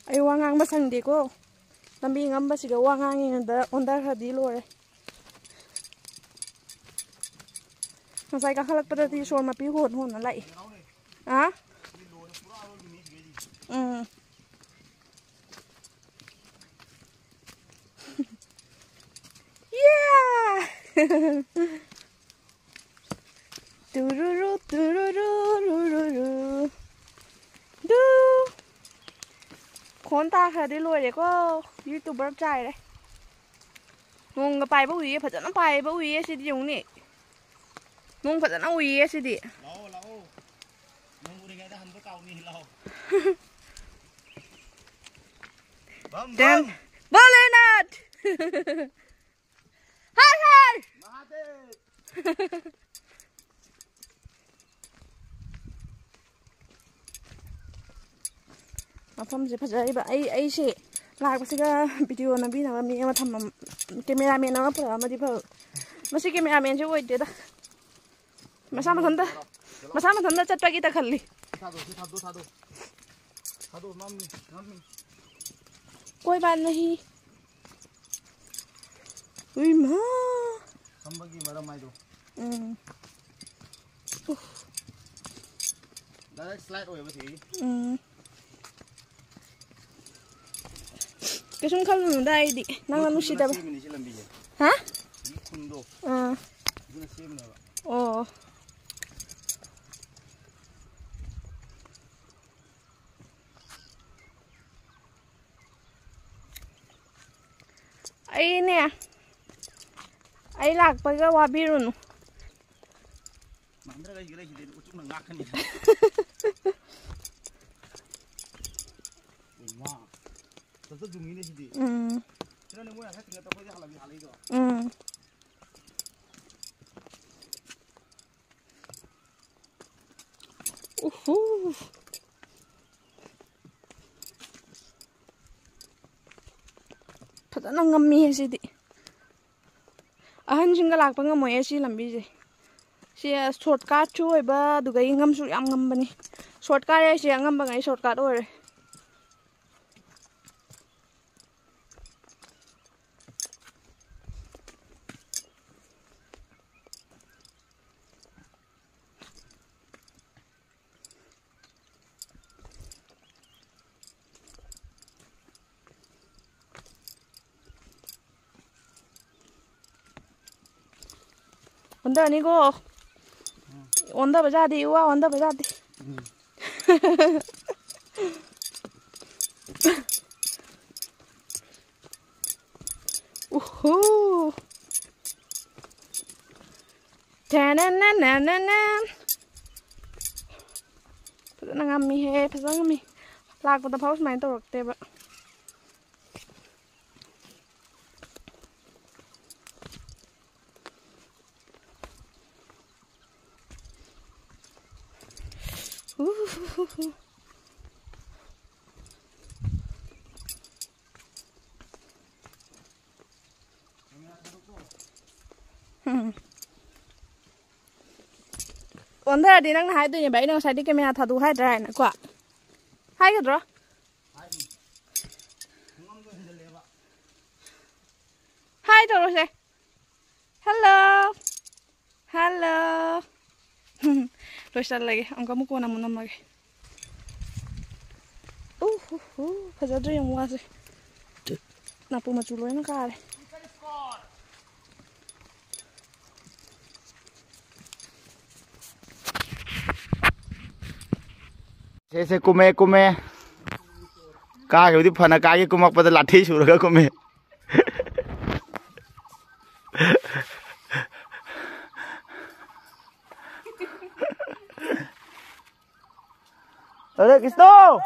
ꯑꯩ ꯋꯥ ꯉꯥꯡꯕ ꯁꯪꯗꯦꯀꯣ꯫ ꯂꯝꯕꯤ ꯉꯝꯕꯁꯤꯒ ꯋꯥ ꯉꯥꯡꯉꯤꯉꯩꯗ ꯑꯣꯟꯊꯈ꯭ꯔꯗꯤ ꯂꯣꯏꯔꯦ꯫ ꯉꯁꯥꯏ ꯀꯥꯈꯠꯂꯛꯄꯗꯗꯤ ꯁꯣꯔ ꯃꯄꯤ ꯍꯣꯟ ꯍꯣꯟꯅ ꯂꯥꯛꯏ꯫ ꯑꯥ? ꯎꯝ꯫ Yeah! ꯇꯨꯔꯨꯔꯨ, ꯇꯨꯔꯨꯔꯨ, ꯔꯨꯔꯨꯔꯨ꯫ ꯗꯨ꯫ ꯈꯣꯟ ꯇꯥꯈ꯭ꯔꯗꯤ ꯂꯣꯏꯔꯦꯀꯣ꯫ YouTuber ꯆꯥꯏꯔꯦ꯫ ꯅꯣꯡꯒ ꯄꯥꯏꯕ ꯎꯏꯌꯦ, ꯐꯖꯅ ꯄꯥꯏꯕ ꯎꯏꯌꯦ ꯁꯤꯗꯤ ꯌꯦꯡꯉꯨꯅꯦ꯫ ꯅꯣꯡ ꯐꯖꯅ ꯎꯏꯌꯦ ꯁꯤꯗꯤ꯫ ꯂꯥꯛꯑꯣ, ꯂꯥꯛꯑꯣ꯫ ꯅꯣꯡ ꯎꯔꯤꯉꯩꯗ ꯍꯟꯕ ꯀꯥꯎꯅꯤ, ꯂꯥꯛꯑꯣ꯫ ꯕꯝ, ꯗꯦꯝ꯫ ꯕꯝ꯫ ꯚꯣꯂꯦꯅꯥꯊ! ꯍꯥꯏ, ꯍꯥꯏ! ꯃꯍꯥꯗꯦꯕ! ꯃꯐꯝꯁꯦ ꯐꯖꯔꯤꯕ꯫ ꯑꯩ, ꯑꯩꯁꯦ ꯂꯥꯛꯄꯁꯤꯒ ꯚꯤꯗꯤꯑꯣ ꯅꯝꯕꯤꯅꯕ ꯃꯤ ꯑꯃ ꯊꯝꯃꯝ-, ꯀꯦꯃꯦꯔꯥꯃꯦꯟ ꯑꯃ ꯄꯨꯔꯛꯑꯝꯃꯗꯤ ꯐꯕ꯫ ꯃꯁꯤ ꯀꯦꯃꯦꯔꯥꯃꯦꯟꯁꯦ ꯑꯣꯏꯗꯦꯗ꯫ ꯃꯁꯥ ꯃꯊꯟꯇ, ꯃꯁꯥ ꯃꯊꯟꯇ ꯆꯠꯄꯒꯤ ꯇꯛꯈꯠꯂꯤ꯫ ꯊꯥꯗꯣꯛ, ꯁꯤ ꯊꯥꯗꯣꯛ, ꯊꯥꯗꯣꯛ꯫ ꯊꯥꯗꯣꯛ, ꯃꯝꯃꯤ, ꯃꯝꯃꯤ꯫ ꯀꯣꯏ ꯕꯥꯠ ꯅꯍꯤ꯫ ꯎꯏ ꯃꯥ꯫ ꯐꯝꯕꯒꯤ ꯃꯔꯝ ꯍꯥꯏꯗꯣ꯫ ꯎꯝ꯫ ꯎꯐ꯫ Direct slide ꯑꯣꯏꯕ ꯁꯤ꯫ ꯎꯝ꯫ ꯀꯩꯁꯨꯝ ꯈꯜꯂꯨꯅꯨꯗ ꯑꯩꯗꯤ꯫ ꯅꯪꯅ ꯃꯣꯏ ꯈꯨꯟꯗꯨꯅ ꯅꯨꯡꯁꯤꯗꯕ꯫ ꯁꯦꯝꯃꯤꯅꯤ ꯁꯤ ꯂꯝꯕꯤꯁꯦ꯫ ꯍꯥ? ꯃꯤ ꯈꯨꯟꯗꯣ꯫ ꯑꯥ꯫ ꯑꯗꯨꯅ ꯁꯦꯝꯃꯤꯅꯦꯕ꯫ ꯑꯣ꯫ ꯑꯩꯅꯦ, ꯑꯩ ꯂꯥꯛꯄꯒ ꯋꯥꯕꯤꯔꯨꯅꯨ꯫ ꯃꯥꯟꯗ꯭ꯔꯒ ꯑꯩꯒꯤ ꯂꯩꯁꯤꯗꯤ ꯎꯆꯨꯛꯅ ꯉꯥꯛꯀꯅꯤ꯫ ꯏꯃꯥ, ꯆꯠꯆ ꯖꯨꯃꯤꯅꯦ ꯁꯤꯗꯤ꯫ ꯎꯝ꯫ ꯁꯤꯅꯅꯦ ꯃꯣꯏ ꯉꯁꯥꯏ ꯊꯤꯡꯒꯠꯇ ꯑꯩꯈꯣꯏꯗ ꯍꯜꯂꯛꯏ, ꯍꯜꯂꯛꯏꯗꯣ꯫ ꯎꯝ꯫ ꯎꯍꯨ꯫ ꯐꯖꯅ ꯉꯝꯃꯤꯍꯦ ꯁꯤꯗꯤ꯫ ꯑꯍꯟꯁꯤꯡꯒ ꯂꯥꯛꯄ ꯉꯝꯃꯣꯏꯌꯦ ꯁꯤ ꯂꯝꯕꯤꯁꯦ꯫ ꯁꯤ shortcut ꯁꯨ ꯑꯣꯏꯕ, ꯑꯗꯨꯒ ꯉꯝꯁꯨ ꯌꯥꯝ ꯉꯝꯕꯅꯤ꯫ Shortcut ꯍꯥꯏꯁꯦ ꯑꯉꯝꯕꯉꯩ shortcut ꯑꯣꯏꯔꯦ꯫ ꯑꯣꯟꯊꯅꯤꯀꯣ꯫ ꯑꯣꯟꯊꯕ ꯌꯥꯗꯦ, ꯏꯋꯥ, ꯑꯣꯟꯊꯕ ꯌꯥꯗꯦ꯫ ꯎꯍꯨ꯫ ꯇꯦꯅꯦꯅꯦꯅꯦꯅꯦ꯫ ꯐꯖꯅ ꯉꯝꯃꯤꯍꯦ, ꯐꯖꯅ ꯉꯝꯃꯤ꯫ ꯂꯥꯛꯄꯗ ꯐꯥꯎ ꯁꯨꯃꯥꯏꯅ ꯇꯧꯔꯛꯇꯦꯕ꯫ ꯎꯍꯨꯍꯨꯍꯨ꯫ ꯑꯣꯟꯊꯔꯗꯤ ꯅꯪꯅ ꯍꯥꯏꯗꯣꯏꯅꯦꯕ, ꯑꯩꯅ ꯉꯁꯥꯏꯗꯤ ꯀꯦꯃꯦꯔꯥ ꯊꯥꯗꯣꯛꯎ ꯍꯥꯏꯗ꯭ꯔꯥ ꯍꯥꯏꯅꯀꯣ꯫ ꯍꯥꯏꯒꯗ꯭ꯔꯣ? ꯍꯥꯏ ꯇꯧꯔꯣꯁꯦ꯫ ꯍꯜꯂꯣ꯫ ꯍꯜꯂꯣ꯫ ꯂꯣꯏꯁꯜꯂꯒꯦ꯫ ꯑꯃꯨꯛꯀ ꯑꯃꯨꯛ ꯀꯣꯟꯅ ꯑꯃꯨꯛ ꯅꯝꯃꯒꯦ꯫ ꯎ ꯍꯨ ꯍꯨ꯫ ꯐꯖꯗ꯭ꯔꯦ ꯌꯦꯡꯉꯨ ꯋꯥꯁꯦ꯫ ꯅꯥꯄꯨ ꯃꯆꯨ ꯂꯣꯏꯅ ꯀꯥꯔꯦ꯫ ꯁꯦ, ꯁꯦ, ꯀꯨꯝꯃꯦ, ꯀꯨꯝꯃꯦ꯫ ꯀꯥꯈꯤꯕꯗꯤ ꯐꯅ ꯀꯥꯈꯤ, ꯀꯨꯝꯃꯛꯄꯗ ꯂꯥꯊꯤ ꯁꯨꯔꯒ ꯀꯨꯝꯃꯦ꯫ ꯑꯔꯦ ꯀ꯭ꯔꯤꯁꯅ!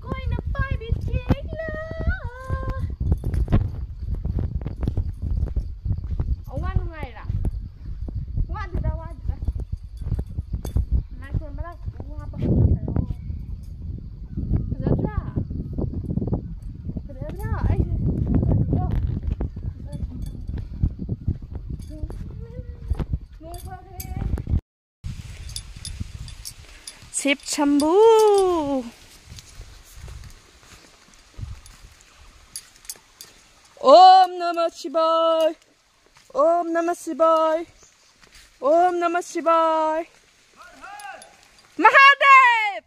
ꯀꯣꯏꯅ ꯄꯥꯏꯕꯤ ꯆꯦꯛꯂꯥ꯫ ꯑꯋꯥ ꯅꯨꯡꯉꯥꯏꯔꯥ? ꯋꯥꯗꯦꯗ, ꯋꯥꯗꯦꯗ꯫ ꯅꯥꯏꯈꯣ, ꯃꯔꯛ ꯋꯥꯕ ꯈꯪꯗꯕ꯭ꯔꯣ? ꯐꯖꯗ꯭ꯔꯥ? ꯐꯖꯗ꯭ꯔꯥ? ꯑꯩꯁꯦ ꯅꯣꯡ ꯐꯈ꯭ꯔꯦ꯫ ꯁꯤꯕ ꯁꯝꯕꯨ꯫ ॐ नमः शिवाय। ॐ नमः शिवाय। ॐ नमः शिवाय। महादेव।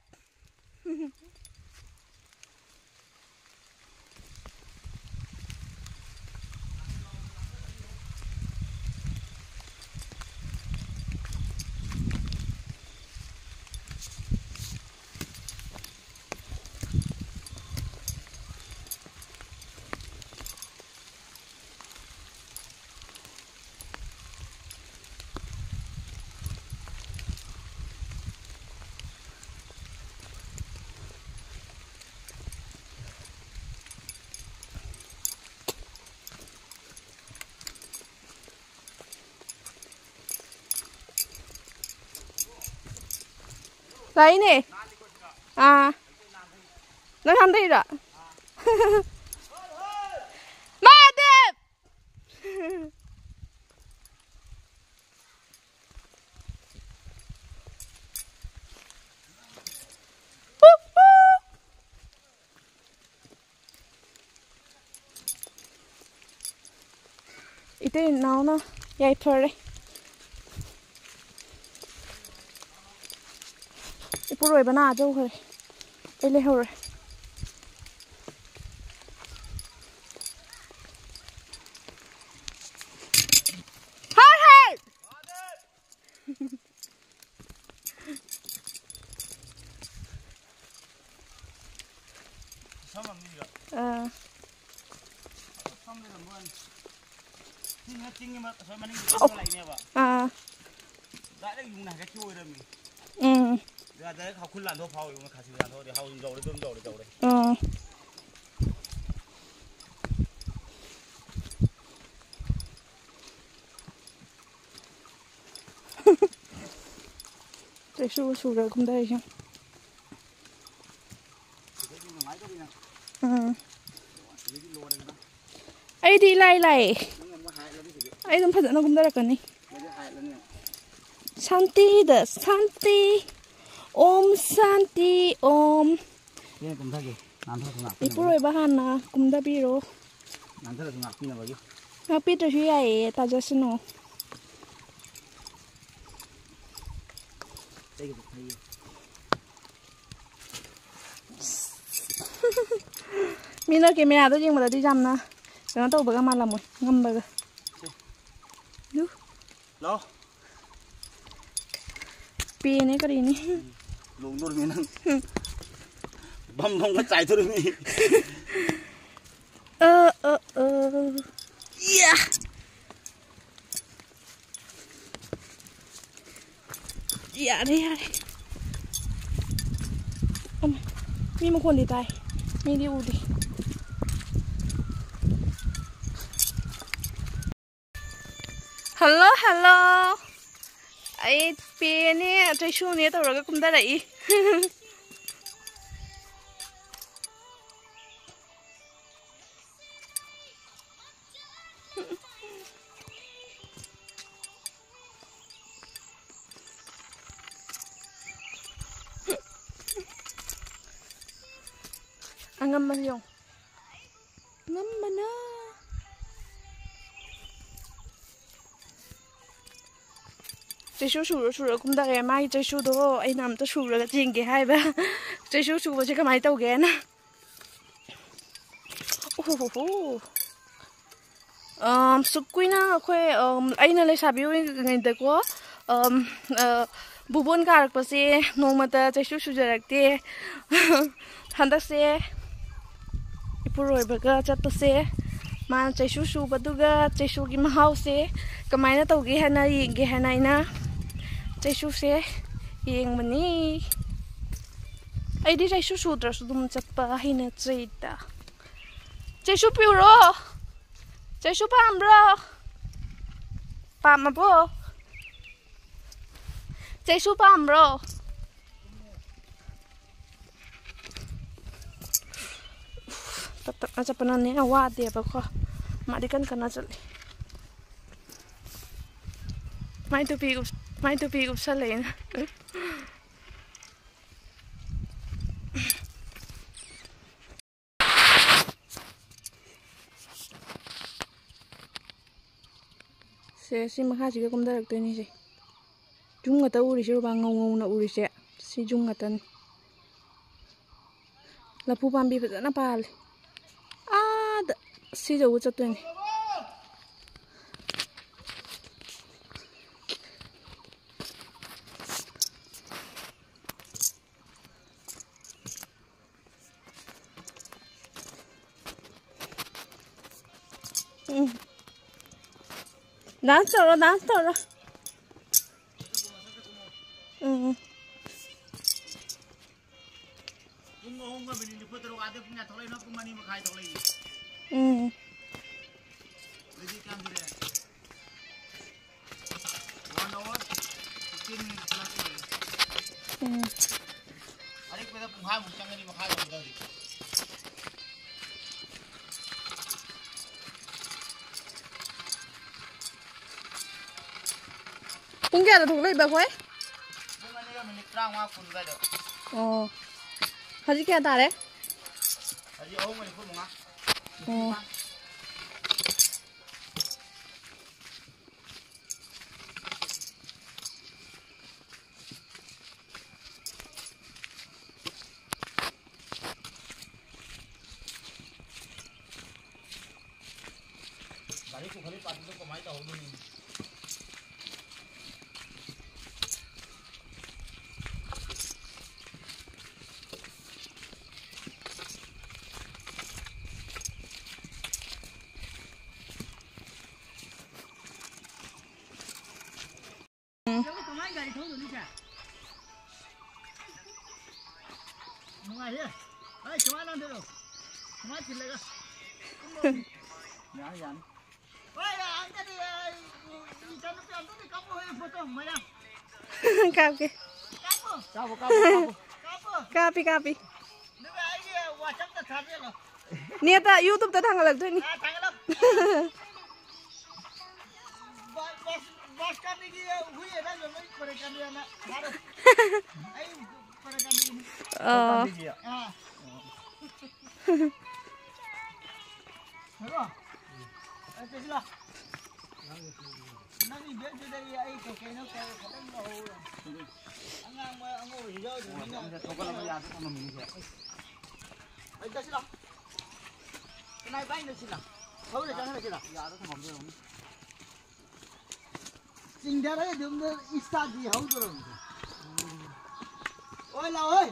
ꯇꯥꯏꯅꯦ꯫ ꯑꯥ꯫ ꯅꯪ ꯍꯥꯟꯗꯩꯔꯣ? ꯃꯥꯗꯦꯞ! ꯏꯇꯩ ꯏꯅꯥꯎꯅ ꯌꯥꯏꯐꯔꯦ꯫ ꯏꯄꯨꯔꯣꯏꯕꯅ ꯑꯥ ꯆꯧꯈ꯭ꯔꯦ꯫ ꯑꯩ ꯂꯩꯍꯧꯔꯦ꯫ ꯍꯥꯏ ꯍꯥꯏ! ꯁꯝ ꯑꯃꯅꯤꯔꯣ? ꯑꯥ꯫ ꯁꯝ ꯂꯩꯔꯝꯕ ꯋꯥꯅꯤ꯫ ꯁꯤꯅ ꯆꯤꯡꯒꯤ ꯃ-, ꯑꯁꯣꯝ ꯃꯅꯤꯡꯒꯤ ꯑꯣ꯫ ꯆꯤꯡ ꯑꯃ ꯂꯩꯅꯦꯕ꯫ ꯑꯥ꯫ ꯗꯥꯏꯔꯦꯛ ꯌꯨꯡꯅ ꯍꯥꯏꯒꯠꯈꯤꯕ ꯑꯣꯏꯔꯝꯃꯤ꯫ ꯎꯝ꯫ ꯑꯗꯨꯒ ꯗꯥꯏꯔꯦꯛ ꯍꯥꯎꯈꯨꯜ ꯂꯥꯟꯊꯣꯛ ꯐꯥꯎꯔꯤ, ꯃꯈꯥꯁꯤ ꯂꯥꯟꯊꯣꯛꯑꯗꯤ ꯍꯥꯎ ꯑꯗꯨꯝ ꯇꯧꯔꯦ, ꯑꯗꯨꯝ ꯇꯧꯔꯦ, ꯇꯧꯔꯦ꯫ ꯑꯥ꯫ ꯀꯩꯁꯨ ꯁꯨꯔꯒꯨꯝꯗ ꯑꯩꯁꯨ꯫ ꯎꯝ꯫ ꯑꯩꯗꯤ ꯏꯂꯥꯏ ꯂꯥꯏꯌꯦ꯫ ꯑꯩ ꯑꯗꯨꯝ ꯐꯖꯅ ꯀꯨꯝꯊꯔꯛꯀꯅꯤ꯫ ꯁꯥꯟꯇꯤꯗ ꯁꯥꯟꯇꯤ꯫ ꯑꯣꯝ ꯁꯥꯟꯇꯤ ꯑꯣꯝ꯫ ꯏꯄꯨꯔꯣꯏꯕ ꯍꯥꯟꯅ ꯀꯨꯝꯊꯕꯤꯔꯣ꯫ ꯉꯥꯛꯄꯤꯗ꯭ꯔꯁꯨ ꯌꯥꯏꯌꯦ, ꯇꯥꯖꯁꯅꯨ꯫ ꯃꯤꯅ ꯀꯦꯃꯦꯔꯥꯗ ꯌꯦꯡꯕꯗꯗꯤ ꯌꯥꯝꯅ ꯀꯩꯅꯣ ꯇꯧꯕꯒ ꯃꯥꯜꯂꯝꯃꯣꯏ, ꯉꯝꯕꯒ꯫ ꯂꯥꯛꯑꯣ꯫ ꯄꯦꯅꯦ ꯀꯔꯤꯅꯦ꯫ ꯂꯣꯡꯗꯣꯔꯃꯤ ꯅꯪ꯫ ꯕꯝ ꯕꯝꯒ ꯆꯥꯏꯗꯣꯔꯃꯤ꯫ ꯑ, ꯑ, ꯑ꯫ ꯌꯥ! ꯌꯥꯔꯦ, ꯌꯥꯔꯦ꯫ ꯑꯃ, ꯃꯤ ꯃꯈꯣꯟꯗꯤ ꯇꯥꯏ꯫ ꯃꯤꯗꯤ ꯎꯗꯦ꯫ Hello, hello. ꯑꯩ ꯄꯦꯅꯦ ꯆꯩꯁꯨꯅꯦ ꯇꯧꯔꯒ ꯀꯨꯝꯊꯔꯛꯏ꯫ ꯑꯉꯝꯕꯅ ꯌꯦꯡꯉꯨ꯫ ꯉꯝꯕꯅ꯫ ꯆꯩꯁꯨ ꯁꯨꯔ ꯁꯨꯔ ꯀꯨꯝꯊꯔꯦ꯫ ꯃꯥꯒꯤ ꯆꯩꯁꯨꯗꯣ ꯑꯩꯅ ꯑꯝꯇ ꯁꯨꯔꯒ ꯆꯦꯟꯒꯦ ꯍꯥꯏꯕ꯫ ꯆꯩꯁꯨ ꯁꯨꯕꯁꯦ ꯀꯃꯥꯏꯅ ꯇꯧꯒꯦꯅ꯫ ꯑꯣꯍꯣꯍꯣꯍꯣ꯫ ꯑꯝ, ꯁꯨꯛ ꯀꯨꯏꯅ ꯑꯩꯈꯣꯏ, ꯑꯝ, ꯑꯩꯅ ꯂꯩꯁꯥꯕꯤ ꯑꯣꯏꯔꯤꯉꯩꯗꯀꯣ, ꯑꯝ, ꯑ, ꯕꯨꯕꯣꯟ ꯀꯥꯔꯛꯄꯁꯦ ꯅꯣꯡꯃꯇ ꯆꯩꯁꯨ ꯁꯨꯖꯔꯛꯇꯦ꯫ ꯍꯟꯗꯛꯁꯦ ꯏꯄꯨꯔꯣꯏꯕꯒ ꯆꯠꯄꯁꯦ, ꯃꯥꯅ ꯆꯩꯁꯨ ꯁꯨꯕꯗꯨꯒ ꯆꯩꯁꯨꯒꯤ ꯃꯍꯥꯎꯁꯦ ꯀꯃꯥꯏꯅ ꯇꯧꯒꯦ ꯍꯥꯏꯅ ꯌꯦꯡꯒꯦ ꯍꯥꯏꯅ ꯑꯩꯅ ꯆꯩꯁꯨꯁꯦ ꯌꯦꯡꯕꯅꯤ꯫ ꯑꯩꯗꯤ ꯆꯩꯁꯨ ꯁꯨꯗ꯭ꯔꯁꯨ ꯑꯗꯨꯝ ꯆꯠꯄ ꯍꯩꯅꯖꯩꯗ꯫ ꯆꯩꯁꯨ ꯄꯤꯌꯨꯔꯣ? ꯆꯩꯁꯨ ꯄꯥꯝꯕ꯭ꯔꯣ? ꯄꯥꯝꯃꯕꯣ? ꯆꯩꯁꯨ ꯄꯥꯝꯕ꯭ꯔꯣ? ꯇꯞ ꯇꯞꯅ ꯆꯠꯄꯅꯅꯦ ꯋꯥꯗꯦꯕꯀꯣ꯫ ꯃꯥꯗꯤ ꯀꯟ ꯀꯟꯅ ꯆꯠꯂꯤ꯫ ꯃꯥꯏ ꯇꯨꯄꯤ ꯎꯞ-, ꯃꯥꯏ ꯇꯨꯄꯤ ꯎꯞꯁꯜꯂꯛꯑꯦꯅ꯫ ꯁꯦ, ꯁꯤ ꯃꯈꯥꯁꯤꯒ ꯀꯨꯝꯊꯔꯛꯇꯣꯏꯅꯤ ꯁꯦ꯫ ꯌꯨꯝ ꯉꯥꯛꯇ ꯎꯔꯤꯁꯦ, ꯎꯔꯨꯕ ꯉꯧ ꯉꯧꯅ ꯎꯔꯤꯁꯦ꯫ ꯁꯤ ꯌꯨꯝ ꯉꯥꯛꯇꯅꯤ꯫ ꯂꯐꯨ ꯄꯥꯝꯕꯤ ꯐꯖꯅ ꯄꯥꯜꯂꯦ꯫ ꯑꯥꯗ ꯁꯤ ꯌꯧꯕ ꯆꯠꯇꯣꯏꯅꯤ꯫ ꯎꯝ꯫ ꯗꯥꯟꯁ ꯇꯧꯔꯣ, ꯗꯥꯟꯁ ꯇꯧꯔꯣ꯫ ꯎꯝ꯫ ꯄꯨꯡ ꯑꯍꯨꯝꯒ ꯃꯤꯅꯤꯠ ꯅꯤꯐꯨ ꯇꯔꯨꯛ, ꯑꯥꯗ ꯄꯨꯡ ꯀꯌꯥ ꯊꯣꯛꯂꯛꯏꯅꯣ? ꯄꯨꯡ ꯑꯅꯤ ꯃꯈꯥꯏ ꯊꯣꯛꯂꯛꯏꯅꯦ꯫ ꯎꯝ꯫ ꯑꯗꯨꯗꯤ ꯀꯌꯥꯝ ꯁꯨꯔꯦ? One hour fifteen minutes꯫ ꯎꯝ꯫ ꯑꯔꯤꯛꯄꯗ ꯄꯨꯡꯈꯥꯏꯃꯨꯛ ꯆꯪꯒꯅꯤ, ꯃꯈꯥ ꯌꯧꯕꯗ ꯍꯧꯖꯤꯛ꯫ ꯄꯨꯡ ꯀꯌꯥꯗ ꯊꯣꯛꯂꯛꯏꯕ ꯑꯩꯈꯣꯏ? ꯄꯨꯡ ꯑꯅꯤꯒ ꯃꯤꯅꯤꯠ ꯇꯔꯥꯃꯉꯥ ꯀꯨꯟ ꯑꯗꯨꯋꯥꯏꯗ꯫ ꯑꯣ꯫ ꯍꯧꯖꯤꯛ ꯀꯌꯥ ꯇꯥꯔꯦ? ꯍꯧꯖꯤꯛ ꯑꯍꯨꯝꯒ ꯅꯤꯐꯨ ꯃꯉꯥ꯫ ꯑꯣ꯫ ꯒꯥꯔꯤ ꯄꯨꯈꯠꯂꯤ ꯄꯥꯔꯇꯤꯗꯣ ꯀꯃꯥꯏꯅ ꯇꯧꯍꯧꯗꯣꯏꯅꯣ? ꯎꯝ꯫ ꯀꯃꯥꯏ ꯒꯥꯔꯤ ꯊꯧꯗꯣꯏꯅꯣ ꯁꯦ? ꯅꯨꯡꯉꯥꯏꯍꯦ꯫ ꯍꯣꯏ, ꯁꯨꯃꯥꯏꯅ ꯅꯥꯟꯊꯣꯛꯑꯣ꯫ ꯁꯨꯃꯥꯏꯅ ꯊꯤꯜꯂꯒ꯫ ꯌꯥꯅꯤ, ꯌꯥꯅꯤ꯫ ꯍꯣꯏ, ꯑꯝꯇꯗꯤ, ꯑꯩ, ꯏꯆꯟꯅꯨꯄꯤ ꯑꯝꯇꯗꯤ ꯀꯥꯞꯄꯣ ꯍꯣꯏ, ꯐꯣꯇꯣ ꯃꯌꯥꯝ꯫ ꯀꯥꯞꯀꯦ꯫ ꯀꯥꯞꯄꯣ꯫ ꯀꯥꯞꯄꯣ, ꯀꯥꯞꯄꯣ, ꯀꯥꯞꯄꯣ꯫ ꯀꯥꯞꯄꯣ꯫ ꯀꯥꯞꯄꯤ, ꯀꯥꯞꯄꯤ꯫ ꯑꯗꯨꯒ ꯑꯩꯒꯤ WhatsApp-ꯇ ꯊꯥꯕꯤꯔꯣ꯫ ꯅꯦꯠꯇ, YouTube-ꯇ ꯊꯥꯡꯒꯠꯂꯛꯇꯣꯏꯅꯤ꯫ ꯑꯥ, ꯊꯥꯡꯒꯠꯂꯣ꯫ ꯕ-, ꯕꯁ-, ꯕꯁ ꯀꯥꯟꯅꯤꯒꯤ ꯍꯨꯏ ꯑꯗꯥꯏꯗꯣ ꯂꯣꯏ ꯀꯣꯔꯦ ꯀꯥꯟꯅꯤꯅ ꯊꯥꯔꯣ꯫ ꯑꯩ ꯀꯣꯔꯦ ꯀꯥꯟꯅꯤꯒꯤꯅꯤ꯫ ꯑꯣ꯫ ꯑꯥ꯫ ꯍꯦꯔꯣ, ꯑꯩ ꯆꯠꯁꯤꯔꯣ? ꯅꯪꯒꯤ ꯕꯦꯒꯇꯨꯗꯒꯤ ꯑꯩ ꯀꯩ ꯀꯩꯅꯣ ꯈꯔ ꯈꯛꯇꯪ ꯂꯧꯍꯧꯔꯣ꯫ ꯑꯉꯥꯡꯕ ꯑꯉꯧꯕꯁꯨ ꯌꯥꯎꯗ꯭ꯔꯕꯅꯤꯅ꯫ ꯊꯣꯛꯒꯠꯂꯒ ꯌꯥꯗ ꯊꯝꯃꯝꯃꯤꯅꯦ꯫ ꯑꯩ ꯆꯠꯁꯤꯔꯣ? ꯀꯅꯥꯏ ꯕꯥꯏꯛꯅꯣ ꯁꯤꯅ? ꯊꯧꯔ ꯆꯪꯍꯜꯂꯁꯤꯔꯣ? ꯌꯥꯗ ꯊꯝꯃꯝꯗꯣꯏ ꯑꯣꯏꯔꯝꯅꯤ꯫ ꯆꯤꯡꯊꯔꯒ ꯑꯗꯨꯝ ꯏꯁꯇꯥꯔꯠꯇꯤ ꯍꯧꯗꯣꯔꯕꯅꯤ꯫ ꯍꯣꯏ, ꯂꯥꯛꯑꯣ, ꯍꯣꯏ꯫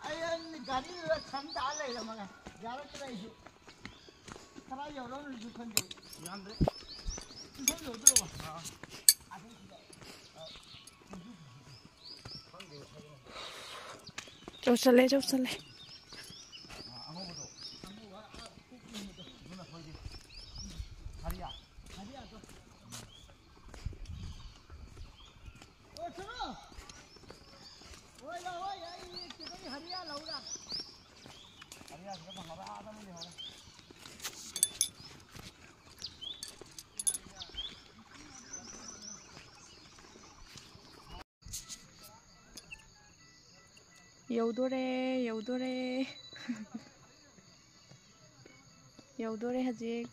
ꯑꯩ ꯒꯥꯔꯤꯗꯨꯗ ꯁꯟ ꯇꯥ ꯂꯩꯔꯝꯃꯒ ꯌꯥꯔꯛꯇ꯭ꯔꯦ ꯑꯩꯁꯨ꯫ ꯀꯗꯥꯏ ꯌꯧꯔꯝꯅꯣꯁꯨ ꯈꯪꯗꯦ꯫ ꯌꯥꯝꯗ꯭ꯔꯦ꯫ ꯏꯁꯣꯏ ꯌꯧꯗ꯭ꯔꯕ? ꯑꯥ꯫ ꯆꯧꯁꯜꯂꯦ, ꯆꯧꯁꯜꯂꯦ꯫ ꯌꯧꯗꯣꯔꯦ, ꯌꯧꯗꯣꯔꯦ꯫ ꯌꯧꯗꯣꯔꯦ ꯍꯧꯖꯤꯛ꯫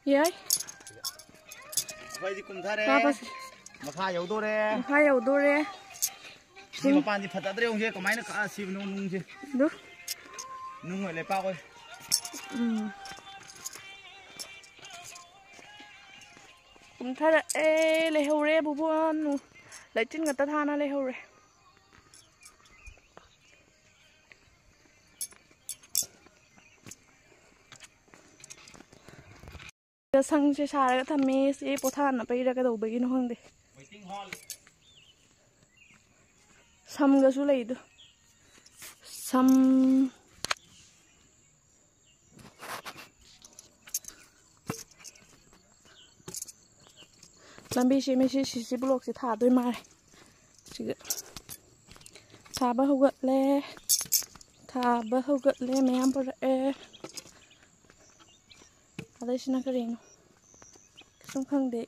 ꯌꯥꯏ꯫ ꯑꯩꯈꯣꯏꯗꯤ ꯀꯨꯝꯊꯔꯦ꯫ ꯀꯥꯞꯄꯁꯤ꯫ ꯃꯈꯥ ꯌꯧꯗꯣꯔꯦ꯫ ꯃꯈꯥ ꯌꯧꯗꯣꯔꯦ꯫ ꯁꯤ ꯃꯄꯥꯟꯗꯤ ꯐꯖꯗ꯭ꯔꯦ, ꯌꯦꯡꯉꯨꯁꯦ ꯀꯃꯥꯏꯅ ꯀꯛꯑ ꯁꯤꯕꯅꯣ ꯅꯨꯡꯁꯦ꯫ ꯑꯗꯨ꯫ ꯅꯨꯡ ꯑꯣꯏ ꯂꯩꯄꯥꯛ ꯑꯣꯏ꯫ ꯎꯝ꯫ ꯀꯨꯝꯊꯔꯛꯑꯦ, ꯂꯩꯍꯧꯔꯦ ꯕꯨꯕꯣꯟ꯫ ꯂꯩꯆꯤꯟ ꯉꯥꯛꯇ ꯊꯥꯅ ꯂꯩꯍꯧꯔꯦ꯫ ꯁꯪꯁꯦ ꯁꯥꯔꯒ ꯊꯝꯃꯦ꯫ ꯁꯤ ꯄꯣꯊꯥꯅꯕꯩꯔ ꯀꯩꯗꯧꯕꯒꯤꯅꯣ ꯈꯪꯗꯦ꯫ ꯁꯝꯒꯁꯨ ꯂꯩꯗꯣ꯫ ꯁꯝ꯫ ꯂꯝꯕꯤ ꯁꯦꯝꯃꯤ꯫ ꯁꯤ ꯁꯤ ꯁꯤ ꯕ꯭ꯂꯣꯛꯁꯦ ꯊꯥꯗꯣꯏ ꯃꯥꯜꯂꯦ꯫ ꯁꯤꯒ ꯊꯥꯕ ꯍꯧꯒꯠꯂꯦ꯫ ꯊꯥꯕ ꯍꯧꯒꯠꯂꯦ꯫ ꯃꯌꯥꯝ ꯄꯨꯔꯛꯑꯦ꯫ ꯑꯗꯩꯁꯤꯅ ꯀꯔꯤꯅꯣ? ꯀꯩꯁꯨꯝ ꯈꯪꯗꯦ꯫